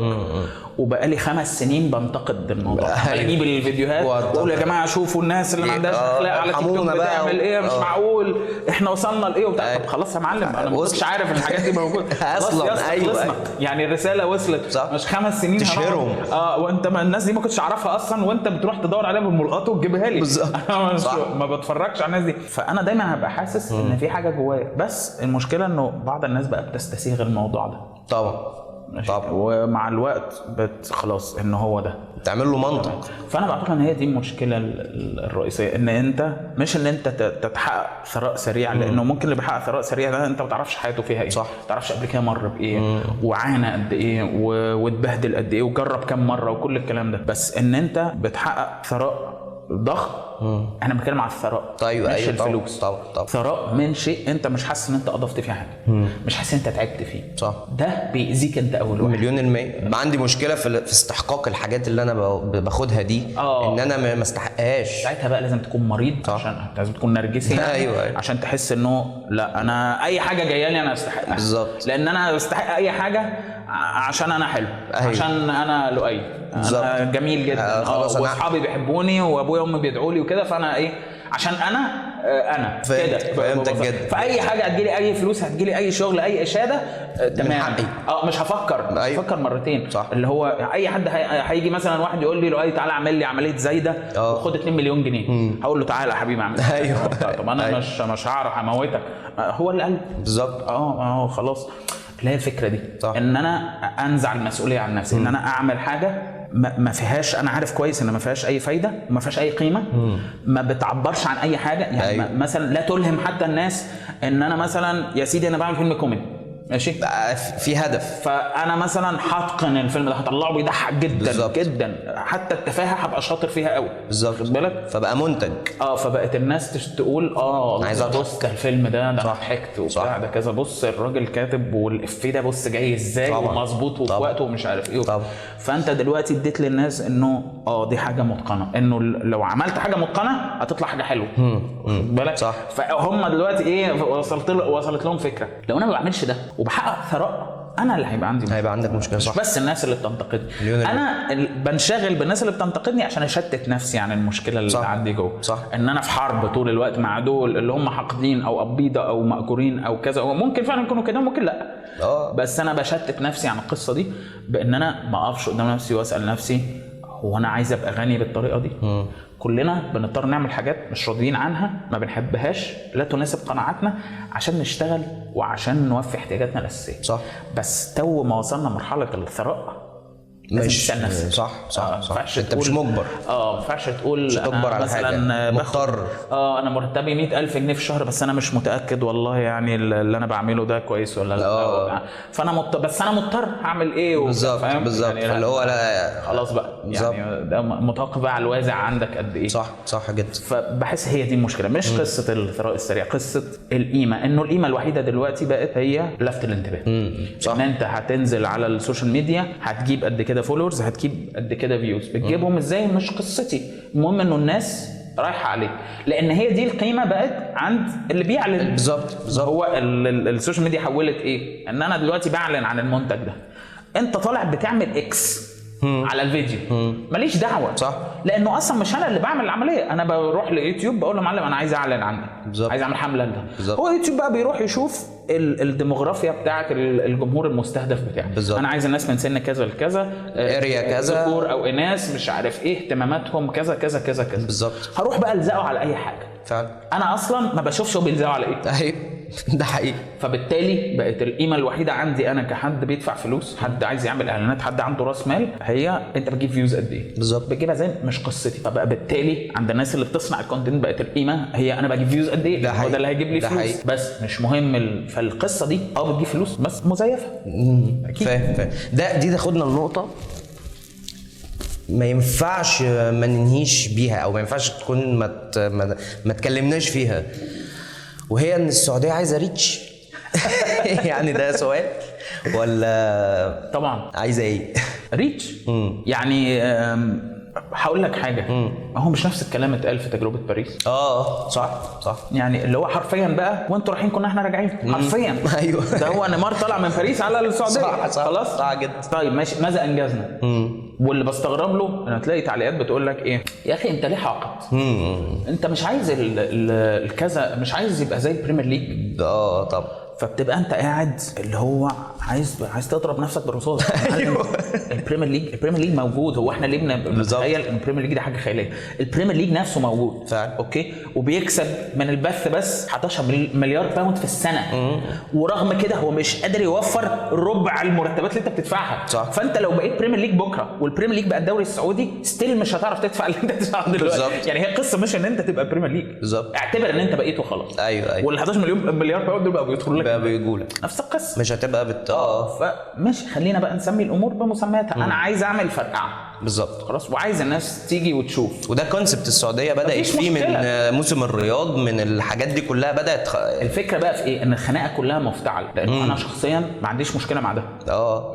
وبقالي 5 سنين بنتقد الموضوع. بجيب الفيديوهات واقول يا جماعة شوفوا الناس اللي ما عندهاش اخلاق على تيك توك بتعمل ايه، مش معقول احنا وصلنا لايه وبتاع. طب خلاص يا معلم، انا ما كنتش عارف ان الحاجات دي موجودة اصلا. ايوه، يعني الرسالة وصلت. مش 5 سنين تشهرهم. وانت ما الناس دي ما كنتش اعرفها اصلا، وانت بتروح تدور عليها بالملقط وتجيبها لي. بالظبط. ما بتفرجش على الناس دي. فانا دايما هبقى حاسس ان في حاجة جوايا، بس المشكلة انه بعض الناس بقى بتستسيغ الموضوع ده. طبعا. طبعا. ومع الوقت خلاص ان هو ده تعمل له منطق. فانا بعتقد ان هي دي المشكلة الرئيسية، ان انت مش ان انت تتحقق ثراء سريع، لانه ممكن اللي بيحقق ثراء سريع ده انت ما تعرفش حياته فيها ايه، صح، ما تعرفش قبل كده مر بايه وعانى قد ايه واتبهدل قد ايه وجرب كام مرة وكل الكلام ده. بس ان انت بتحقق ثراء ضخم، انا بتكلم على الثراء. طيب، مش أيوة، الفلوس. طبعا طبعا. ثراء من شيء انت مش حاسس ان انت اضفت فيه حاجة، مش حاسس ان انت تعبت فيه. صح. ده بيأذيك انت اول واحد. 1,000,000%. عندي مشكلة في استحقاق الحاجات اللي انا باخدها دي، ان انا ما استحقهاش. ساعتها بقى لازم تكون مريض. صح. عشان لازم تكون نرجسي يعني. أيوة، أيوة. عشان تحس انه لا، انا اي حاجة جاية لي انا استحقها. بالظبط. لان انا استحق اي حاجة عشان انا حلو. أيوة. عشان انا لؤي، انا جميل جدا، واصحابي بيحبوني وابويا وامي بيدعوا لي وكده، فانا ايه، عشان انا كده. فهمتك جدا. فاي حاجة هتجيلي، اي فلوس هتجيلي، اي شغل، اي اشاده، تمام. مش هفكر. أيوة. هفكر مرتين. صح. اللي هو اي حد هيجي مثلا واحد يقول لي لؤي تعالى اعمل لي عملية زايدة وخد 2 مليون جنيه، هقول له تعالى يا حبيبي اعمل. ايوه. طب انا أيوة. مش هعرف اموتك، هو اللي قال. بالظبط. خلاص. لا، الفكرة دي. صح. ان انا انزع المسؤولية عن نفسي، ان انا اعمل حاجة ما فيهاش، انا عارف كويس ان ما فيهاش اي فايده وما فيهاش اي قيمة، ما بتعبرش عن اي حاجة يعني. أيوة. مثلا لا تلهم حتى الناس ان انا مثلا يا سيدي انا بعمل فيلم كوميدي، ماشي، في هدف، فانا مثلا هتقن الفيلم ده، هطلعه بيضحك جدا. بالزبط. جدا، حتى التفاهة هبقى شاطر فيها قوي. بالظبط. خد بالك، فبقى منتج. فبقت الناس تقول عايز اضحك، بص ده الفيلم ده انا ضحكت وبتاع ده كذا، بص الراجل كاتب والافيه ده بص جاي ازاي ومظبوط وفي وقته ومش عارف ايه. طبعا. فانت دلوقتي اديت للناس انه دي حاجة متقنة، انه لو عملت حاجة متقنة هتطلع حاجة حلوة. خد بالك. صح. فهم دلوقتي ايه، وصلت لهم فكرة لو انا ما بعملش ده وبحقق ثراء انا اللي هيبقى عندي مشكلة. هيبقى عندك مشكلة، صح. مش بس الناس اللي بتنتقدني، انا بنشغل بالناس اللي بتنتقدني عشان اشتت نفسي عن المشكلة اللي صح. عندي جوه، صح. ان انا في حرب طول الوقت مع دول اللي هم حاقدين او قبيضه او مأجورين او كذا، ممكن فعلا يكونوا كده ممكن لا، بس انا بشتت نفسي عن القصة دي بان انا ما اقفش قدام نفسي واسال نفسي هو انا عايز ابقى غني بالطريقة دي؟ كلنا بنضطر نعمل حاجات مش راضيين عنها، ما بنحبهاش، لا تناسب قناعاتنا، عشان نشتغل وعشان نوفي احتياجاتنا الاساسية، صح. بس تو ما وصلنا مرحلة الثراء لازم تسال نفسك، صح صح صح. انت مش مجبر، ما ينفعش تقول مش تجبر على حاجة، مضطر. انا مرتبي 100,000 جنيه في الشهر، بس انا مش متاكد والله يعني اللي انا بعمله ده كويس ولا لا، فانا بس انا مضطر هعمل ايه؟ بالظبط بالظبط يعني اللي هو لا خلاص بقى يعني ده متوقف بقى على الوازع عندك قد ايه. صح صح جدا. فبحس هي دي المشكلة، مش قصة الثراء السريع، قصة القيمة، انه القيمة الوحيدة دلوقتي بقت هي لفت الانتباه. صح. ان انت هتنزل على ال social media هتجيب قد كده followers، هتجيب قد كده views، بتجيبهم ازاي مش قصتي، المهم انه الناس رايحة عليك، لان هي دي القيمة بقت عند اللي بيعلن. بالظبط بالظبط. هو ال social media حولت ايه؟ ان انا دلوقتي بعلن عن المنتج ده، انت طالع بتعمل X على الفيديو، ماليش دعوه، صح، لانه اصلا مش انا اللي بعمل العملية، انا بروح ليوتيوب بقول له معلم انا عايز اعلن عنك، عايز اعمل حمله لده. هو يوتيوب بقى بيروح يشوف الديموغرافيا بتاعه الجمهور المستهدف بتاعه. بالزبط. انا عايز الناس من سن كذا لكذا، area كذا، ذكور او اناث، مش عارف ايه، اهتماماتهم كذا كذا كذا كذا. بالظبط. هروح بقى الزقه على اي حاجة. فعلا. انا اصلا ما بشوفش هو بيلزقه على ايه. ايوه ده حقيقي. فبالتالي بقت القيمة الوحيدة عندي انا كحد بيدفع فلوس، حد عايز يعمل اعلانات، حد عنده راس مال، هي انت بتجيب views قد ايه. بالظبط. بتجيبها زي مش قصتي. فبقى بالتالي عند الناس اللي بتصنع ال content بقت القيمة هي انا بجيب views قد ايه، ده هو ده اللي هيجيب لي فلوس، بس مش مهم. فالقصة دي بتجيب فلوس بس مزيفة. اكيد. فاهم. ده دي تاخدنا لنقطة ما ينفعش ما ننهيش بيها، او ما ينفعش تكون ما تكلمناش فيها، وهي ان السعودية عايزه reach. يعني ده سؤال ولا طبعا عايزه ايه؟ reach. يعني هقول لك حاجة، هو مش نفس الكلام اتقال في تجربه باريس؟ صح صح. يعني اللي هو حرفيا بقى وانتوا رايحين كنا احنا راجعين حرفيا. ايوه ده هو نيمار طلع من باريس على السعودية. صح صح. خلاص صح جدا. طيب ماشي، ماذا انجزنا؟ واللي بستغرب له ان تلاقي تعليقات بتقول لك ايه يا اخي انت ليه حاقد؟ انت مش عايز الكذا، مش عايز يبقى زي ال Premier League. طبعا. فبتبقى انت قاعد اللي هو عايز تضرب نفسك بالرصاص. ايوه. ال Premier League، ال Premier League موجود، هو احنا ليه بنتخيل ان ال Premier League ده حاجة خيالية؟ ال Premier League نفسه موجود فعلا. okay، وبيكسب من البث بس 11 مليار pound في السنة. ورغم كده هو مش قادر يوفر ربع المرتبات اللي انت بتدفعها. صح. فانت لو بقيت Premier League بكره وال Premier League بقى الدوري السعودي، still مش هتعرف تدفع اللي انت بتدفعه دلوقتي. بالظبط. يعني هي قصة مش ان انت تبقى Premier League. بالظبط. اعتبر ان انت بقيت وخلاص. ايوه ايوه. وال 11 مليار pound دول بقى بيدخلوا لك، بقى بيجولك نفس القصة، مش هتبقى فماشي، خلينا بقى نسمي الامور بمسمياتها. انا عايز اعمل فرقعه. بالظبط. خلاص، وعايز الناس تيجي وتشوف، وده concept السعودية بدات فيه من موسم الرياض، من الحاجات دي كلها بدات. الفكرة بقى في ايه؟ ان الخناقة كلها مفتعله، لان انا شخصيا ما عنديش مشكلة مع ده.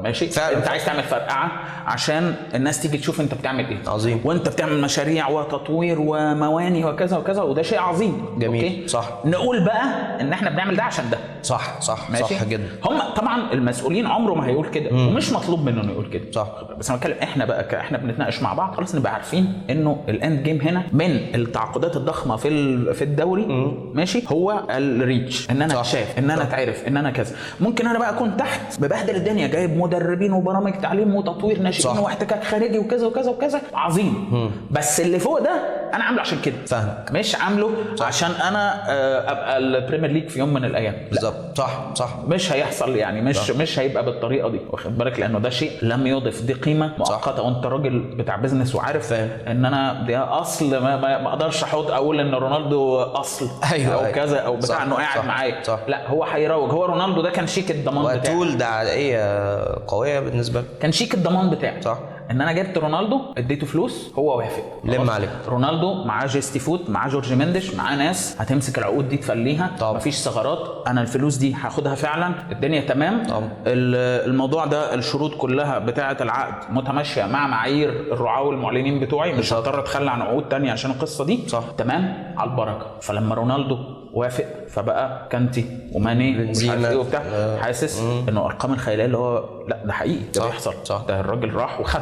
ماشي فعلا. انت عايز تعمل فرقعه عشان الناس تيجي تشوف انت بتعمل ايه. عظيم. وانت بتعمل مشاريع وتطوير ومواني وكذا وكذا، وده شيء عظيم. جميل. okay؟ صح. نقول بقى ان احنا بنعمل ده عشان ده. صح صح. ماشي؟ صح جدا. هم طبعا المسؤولين عمره ما هيقول كده، ومش مطلوب منه انه يقول كده. صح. بس انا بتكلم احنا بقى، احنا بنتناقش مع بعض خلاص، نبقى عارفين انه ال end game هنا من التعاقدات الضخمة في الدوري. ماشي، هو ال reach، ان انا اتشاف، ان انا اتعرف، ان انا كذا. ممكن انا بقى اكون تحت ببهدل الدنيا، جايب مدربين وبرامج تعليم وتطوير ناشئين واحتكاك خارجي وكذا وكذا وكذا، عظيم. بس اللي فوق ده انا عامله عشان كده. فاهمك. مش عامله عشان انا ابقى ال Premier League في يوم من الايام. بالظبط. صح صح. مش هيحصل يعني، مش هيبقى بالطريقة دي، واخد بالك؟ لانه ده شيء لم يضف، دي قيمة مؤقتة، وانت راجل بتاع business وعارف ان انا ده اصل ما اقدرش احط اقول ان رونالدو اصل. أيوة او أيوة. كذا او بتاع انه قاعد معايا. لا، هو هيروج. هو رونالدو ده كان شيك الضمان بتاعي، و tool دعائيه قوية بالنسبة له، كان شيك الضمان بتاعي. صح. ان انا جبت رونالدو اديته فلوس هو وافق، لم عليك. رونالدو معاه جيستي فوت، معاه جورج مندش، معاه ناس هتمسك العقود دي تفليها، مفيش ثغرات، انا الفلوس دي هاخدها فعلا، الدنيا تمام. طب. الموضوع ده الشروط كلها بتاعه العقد متماشيه مع معايير الرعاة والمعلنين بتوعي، مش هضطر اتخلى عن عقود تانية عشان القصة دي. صح. تمام، على البركة. فلما رونالدو وافق، فبقى كانتي وماني ومش عارف ايه وبتاع، حاسس انه ارقام الخيالية اللي هو لا ده حقيقي، ده بيحصل، ده الراجل راح وخد،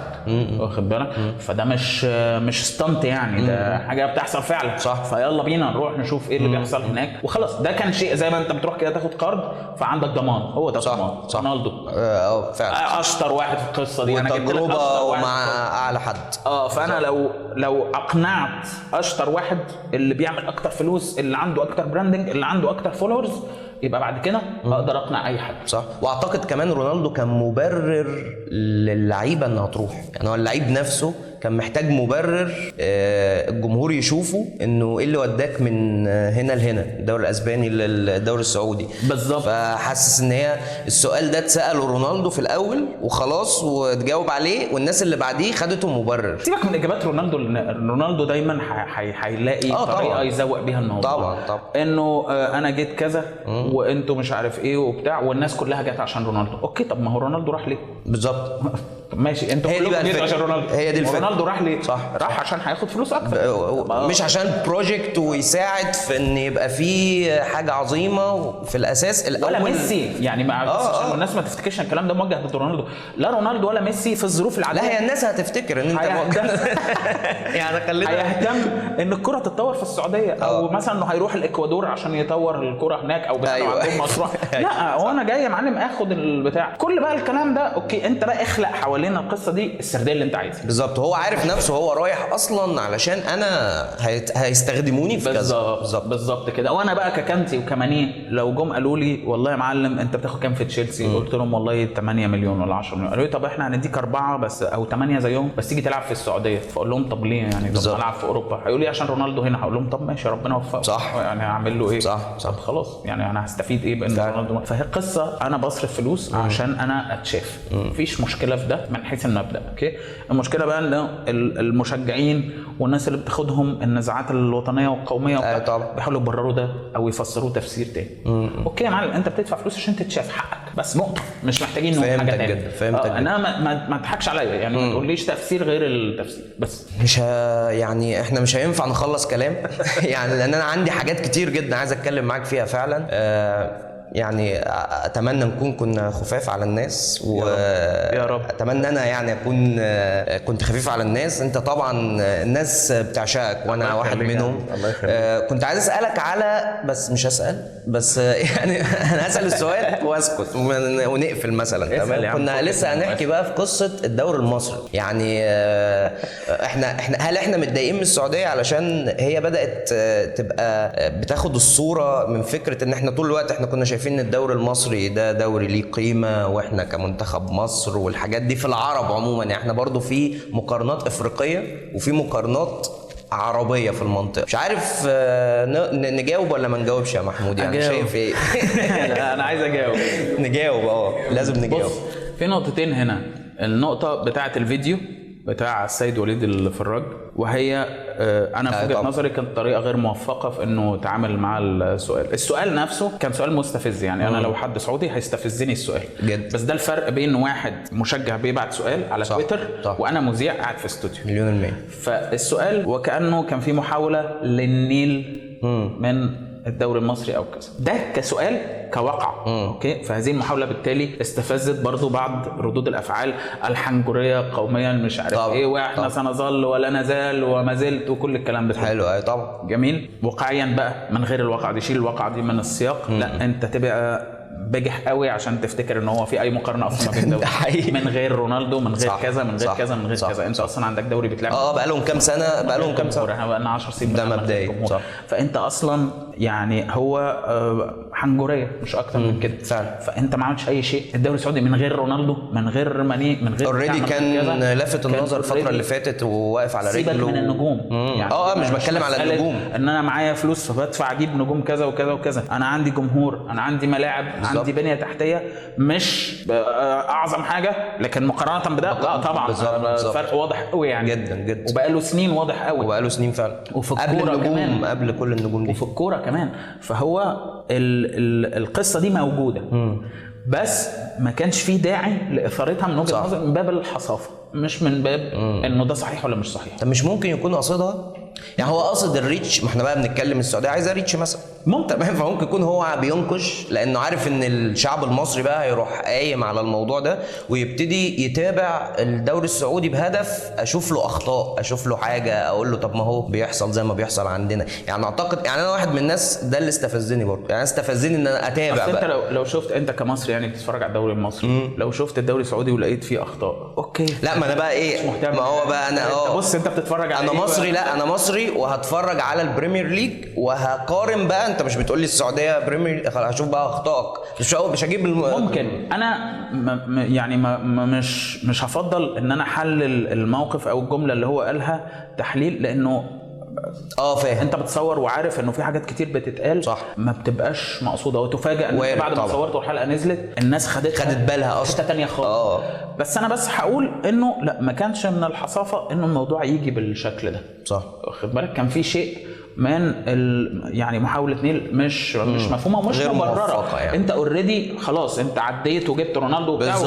واخد بالك؟ فده مش stunt يعني، ده حاجة بتحصل فعلا. صح. فيلا بينا نروح نشوف ايه اللي بيحصل هناك وخلاص. ده كان شيء زي ما انت بتروح كده تاخد قرض فعندك ضمان، هو ده ضمان. رونالدو فعلا اشطر واحد في القصة دي، انا جبت لك وتجربه ومع اعلى حد. فانا لو اقنعت اشطر واحد اللي بيعمل اكتر فلوس، اللي عنده اكتر branding، اللي عنده اكتر followers، يبقى بعد كده اقدر اقنع اي حد. صح. واعتقد كمان رونالدو كان مبرر للعيبة انها تروح، يعني هو اللعيب نفسه كان محتاج مبرر الجمهور يشوفه انه ايه اللي وداك من هنا لهنا، الدوري الاسباني للدوري السعودي. بالظبط. فحاسس ان هي السؤال ده اتساله رونالدو في الاول وخلاص وتجاوب عليه، والناس اللي بعديه خدته مبرر. سيبك من اجابات رونالدو، رونالدو دايما هيلاقي طريقه يزوق بيها الموضوع. طبعا طبعا، انه انا جيت كذا وانتوا مش عارف ايه وبتاع، والناس كلها جت عشان رونالدو. okay، طب ما هو رونالدو راح ليه؟ بالظبط. ماشي، انتوا كلكم جيتوا عشان رونالدو، هي دي الفكرة. رونالدو راح ليه؟ صح، راح عشان هياخد فلوس اكتر، مش عشان project ويساعد في ان يبقى فيه حاجة عظيمة في الاساس الاول. ولا ميسي يعني، ما عشان الناس ما تفتكرش الكلام ده موجه ضد رونالدو، لا رونالدو ولا ميسي في الظروف العادية. لا، هي الناس هتفتكر ان انت موجه يعني خلينا هيهتم ان الكره تتطور في السعودية، او مثلا انه هيروح الاكوادور عشان يطور الكره هناك، او عندهم مشروع. لا، هو انا جاي يا معلم اخد البتاع كل بقى الكلام ده. okay، انت بقى اخلق حوالين القصة دي السردية اللي انت عايزها. بالظبط، هو عارف نفسه هو رايح اصلا علشان انا هيستخدموني في كذا. بالظبط كده. وانا بقى ككانتي وكمانيه لو جم قالوا لي والله يا معلم انت بتاخد كام في تشيلسي؟ قلت لهم والله 8 مليون ولا 10 مليون. قالوا لي طب احنا هنديك 4 بس او 8 زيهم، بس تيجي تلعب في السعودية. فاقول لهم طب ليه يعني؟ طب العب في اوروبا. هيقولوا لي عشان رونالدو هنا. هقول لهم طب ماشي، ربنا يوفقه. صح، يعني هعمل له ايه؟ صح. طب خلاص، يعني انا هستفيد ايه بان رونالدو؟ فهي قصة انا بصرف فلوس عشان انا اتشاف، مفيش مشكلة في ده من حيث المبدا. okay، المشكلة بقى ان المشجعين والناس اللي بتاخدهم النزاعات الوطنية والقوميه بيحاولوا يبرروا ده او يفسروه تفسير تاني. okay يا معلم، انت بتدفع فلوس عشان تتشاف، حقك، بس نقطة، مش محتاجين نقول حاجة تانية. فهمتك جدا. انا ما تضحكش عليا يعني، ما تقوليش تفسير غير التفسير بس. مش يعني احنا مش هينفع نخلص كلام يعني، لان انا عندي حاجات كتير جدا عايز اتكلم معاك فيها فعلا. يعني اتمنى نكون كنا خفاف على الناس، يا رب اتمنى انا يعني اكون كنت خفيف على الناس. انت طبعا الناس بتعشقك وانا واحد منهم. كنت عايز اسالك على، بس مش هسال، بس يعني انا هسال السؤال واسكت ونقفل مثلا. تمام، كنا لسه هنحكي بقى في قصة الدوري المصري. يعني احنا هل احنا متضايقين من السعودية علشان هي بدات تبقى بتاخد الصورة من فكرة ان احنا طول الوقت احنا كنا شايفين ان الدوري المصري ده دوري ليه قيمة، واحنا كمنتخب مصر والحاجات دي في العرب عموما، يعني احنا برضو في مقارنات افريقية وفي مقارنات عربية في المنطقة. مش عارف نجاوب ولا ما نجاوبش يا محمود؟ يعني شايف ايه؟ لا، انا عايز اجاوب. نجاوب، لازم نجاوب. بص، في نقطتين هنا. النقطة بتاعه الفيديو بتاع السيد وليد الفراج، وهي انا في وجهه نظري كانت طريقه غير موفقة في انه تعامل مع السؤال. السؤال نفسه كان سؤال مستفز، يعني انا لو حد سعودي هيستفزني السؤال جد. بس ده الفرق بين واحد مشجع بيبعت سؤال على تويتر، وانا مذيع قاعد في استوديو. 1,000,000%. فالسؤال وكانه كان في محاولة للنيل من الدوري المصري او كذا، ده كسؤال كواقع. okay، فهذه المحاولة بالتالي استفزت برضو بعض ردود الافعال الحنجريه القومية مش عارف ايه، واحنا سنظل ولا نزال وما زلت وكل الكلام ده. حلو، اي طبعا، جميل. واقعيا بقى، من غير الواقع دي، شيل الواقع دي من السياق. لا، انت تبقى بجح قوي عشان تفتكر ان هو في اي مقارنة اصلا ما بين دوري من غير رونالدو، من غير كذا، من غير كذا، من غير كذا. انت اصلا عندك دوري بتلعب بقالهم كام سنة، بقالهم كام سنة، احنا بقالنا 10 سنين ده مبدئي. صح. فانت اصلا يعني هو حنجريه مش اكتر من كده فعلا. فانت ما عملتش اي شيء. الدوري السعودي من غير رونالدو، من غير ماني، من غير already كان لافت النظر الفترة اللي فاتت وواقف على رجله. سيبك من النجوم يعني، مش بتكلم على النجوم، ان انا معايا فلوس فبدفع اجيب نجوم كذا وكذا وكذا. انا عندي جمهور، انا عندي ملاعب، عندي بنية تحتية مش أعظم حاجة، لكن مقارنة بده لا طبعا الفرق واضح قوي يعني، جدا جدا، وبقاله سنين واضح قوي، وبقاله سنين فعلا، وفي قبل النجوم، قبل كل النجوم دي، وفي الكورة كمان. فهو القصة دي موجودة، بس ما كانش فيه داعي لإثارتها من وجهة نظر، من باب الحصافة، مش من باب انه ده صحيح ولا مش صحيح. طب مش ممكن يكون قصدها؟ يعني هو قصد ال reach، ما احنا بقى بنتكلم السعودية عايزه reach مثلا، ممكن. تمام، فممكن يكون هو بينكش لانه عارف ان الشعب المصري بقى هيروح قايم على الموضوع ده ويبتدي يتابع الدوري السعودي بهدف اشوف له اخطاء، اشوف له حاجة، اقول له طب ما هو بيحصل زي ما بيحصل عندنا. يعني اعتقد يعني انا واحد من الناس ده اللي استفزني برضه، يعني استفزني ان انا اتابع بقى. انت لو شفت انت كمصري يعني بتتفرج على الدوري المصري، لو شفت الدوري السعودي ولقيت فيه اخطاء، okay. لا ما انا بقى ايه، ما هو بقى انا بص انت بتتفرج على انا مصري، لا انا مصري وهتفرج على ال Premier League وهقارن بقى. انت مش بتقول لي السعودية Premier، هشوف بقى اخطائك، مش هجيب ممكن انا يعني مش هفضل ان انا احلل الموقف او الجملة اللي هو قالها تحليل، لانه فاهم انت بتصور وعارف انه في حاجات كتير بتتقال صح، ما بتبقاش مقصوده، وتفاجئ ان بعد ما صورت والحلقة نزلت الناس خدت بالها اصلا حتة تانية خالص. بس انا بس هقول انه لا، ما كانش من الحصافه انه الموضوع يجي بالشكل ده. صح، واخد بالك؟ كان في شيء من يعني محاولة نيل مش مفهومه ومش مبررة يعني. انت already خلاص انت عديت وجبت رونالدو وبتاع،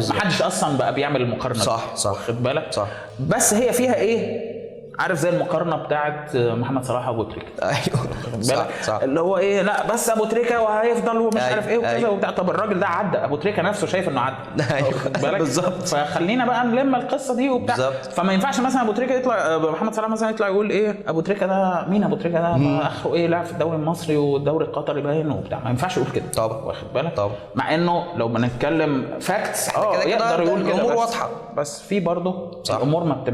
ما حدش اصلا بقى بيعمل المقارنة. صح صح، واخد بالك؟ صح. بس هي فيها ايه، عارف زي المقارنة بتاعت محمد صلاح وابو تريكه. ايوه صح صح، اللي هو ايه، لا بس ابو تريكه وهيفضل ومش عارف ايه وكذا. أيوة. وبتاع. طب الراجل ده عدى، ابو تريكه نفسه شايف انه عدى. ايوه بالظبط. فخلينا بقى نلم القصة دي وبتاع. بالزبط. فما ينفعش مثلا ابو تريكه يطلع، محمد صلاح مثلا يطلع يقول ايه ابو تريكه ده، مين ابو تريكه ده، اخره ايه، لعب في الدوري المصري والدوري القطري باين وبتاع، ما ينفعش يقول كده. طبعا، واخد بالك؟ طبعا. مع انه لو بنتكلم facts يقدر يقول كده، الامور واضحة، بس في برضه الامور ما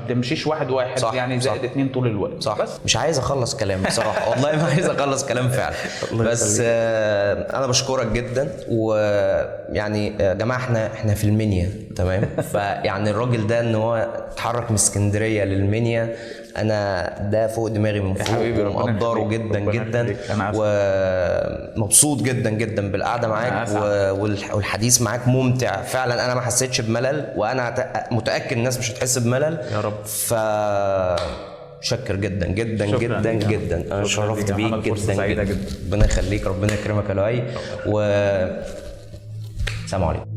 بتمشيش واحد واحد. صح. يعني زائد 2 طول الوقت. صح. بس مش عايز اخلص كلام بصراحة، والله ما عايز اخلص كلام فعلا. بس انا بشكرك جدا، ويعني يا جماعة احنا في المنيا، تمام؟ فيعني الراجل ده ان هو اتحرك من اسكندرية للمنيا، انا ده فوق دماغي من فوق، ومقدره جدا جدا، ومبسوط جدا جدا بالقعده معاك، والحديث معاك ممتع فعلا. انا ما حسيتش بملل، وانا متاكد الناس مش هتحس بملل يا رب. ف شكر جدا جدا جدا جدا، انا شرفت بيك جدا جدا، ربنا يخليك، ربنا يكرمك يا لؤي، و سلام عليكم.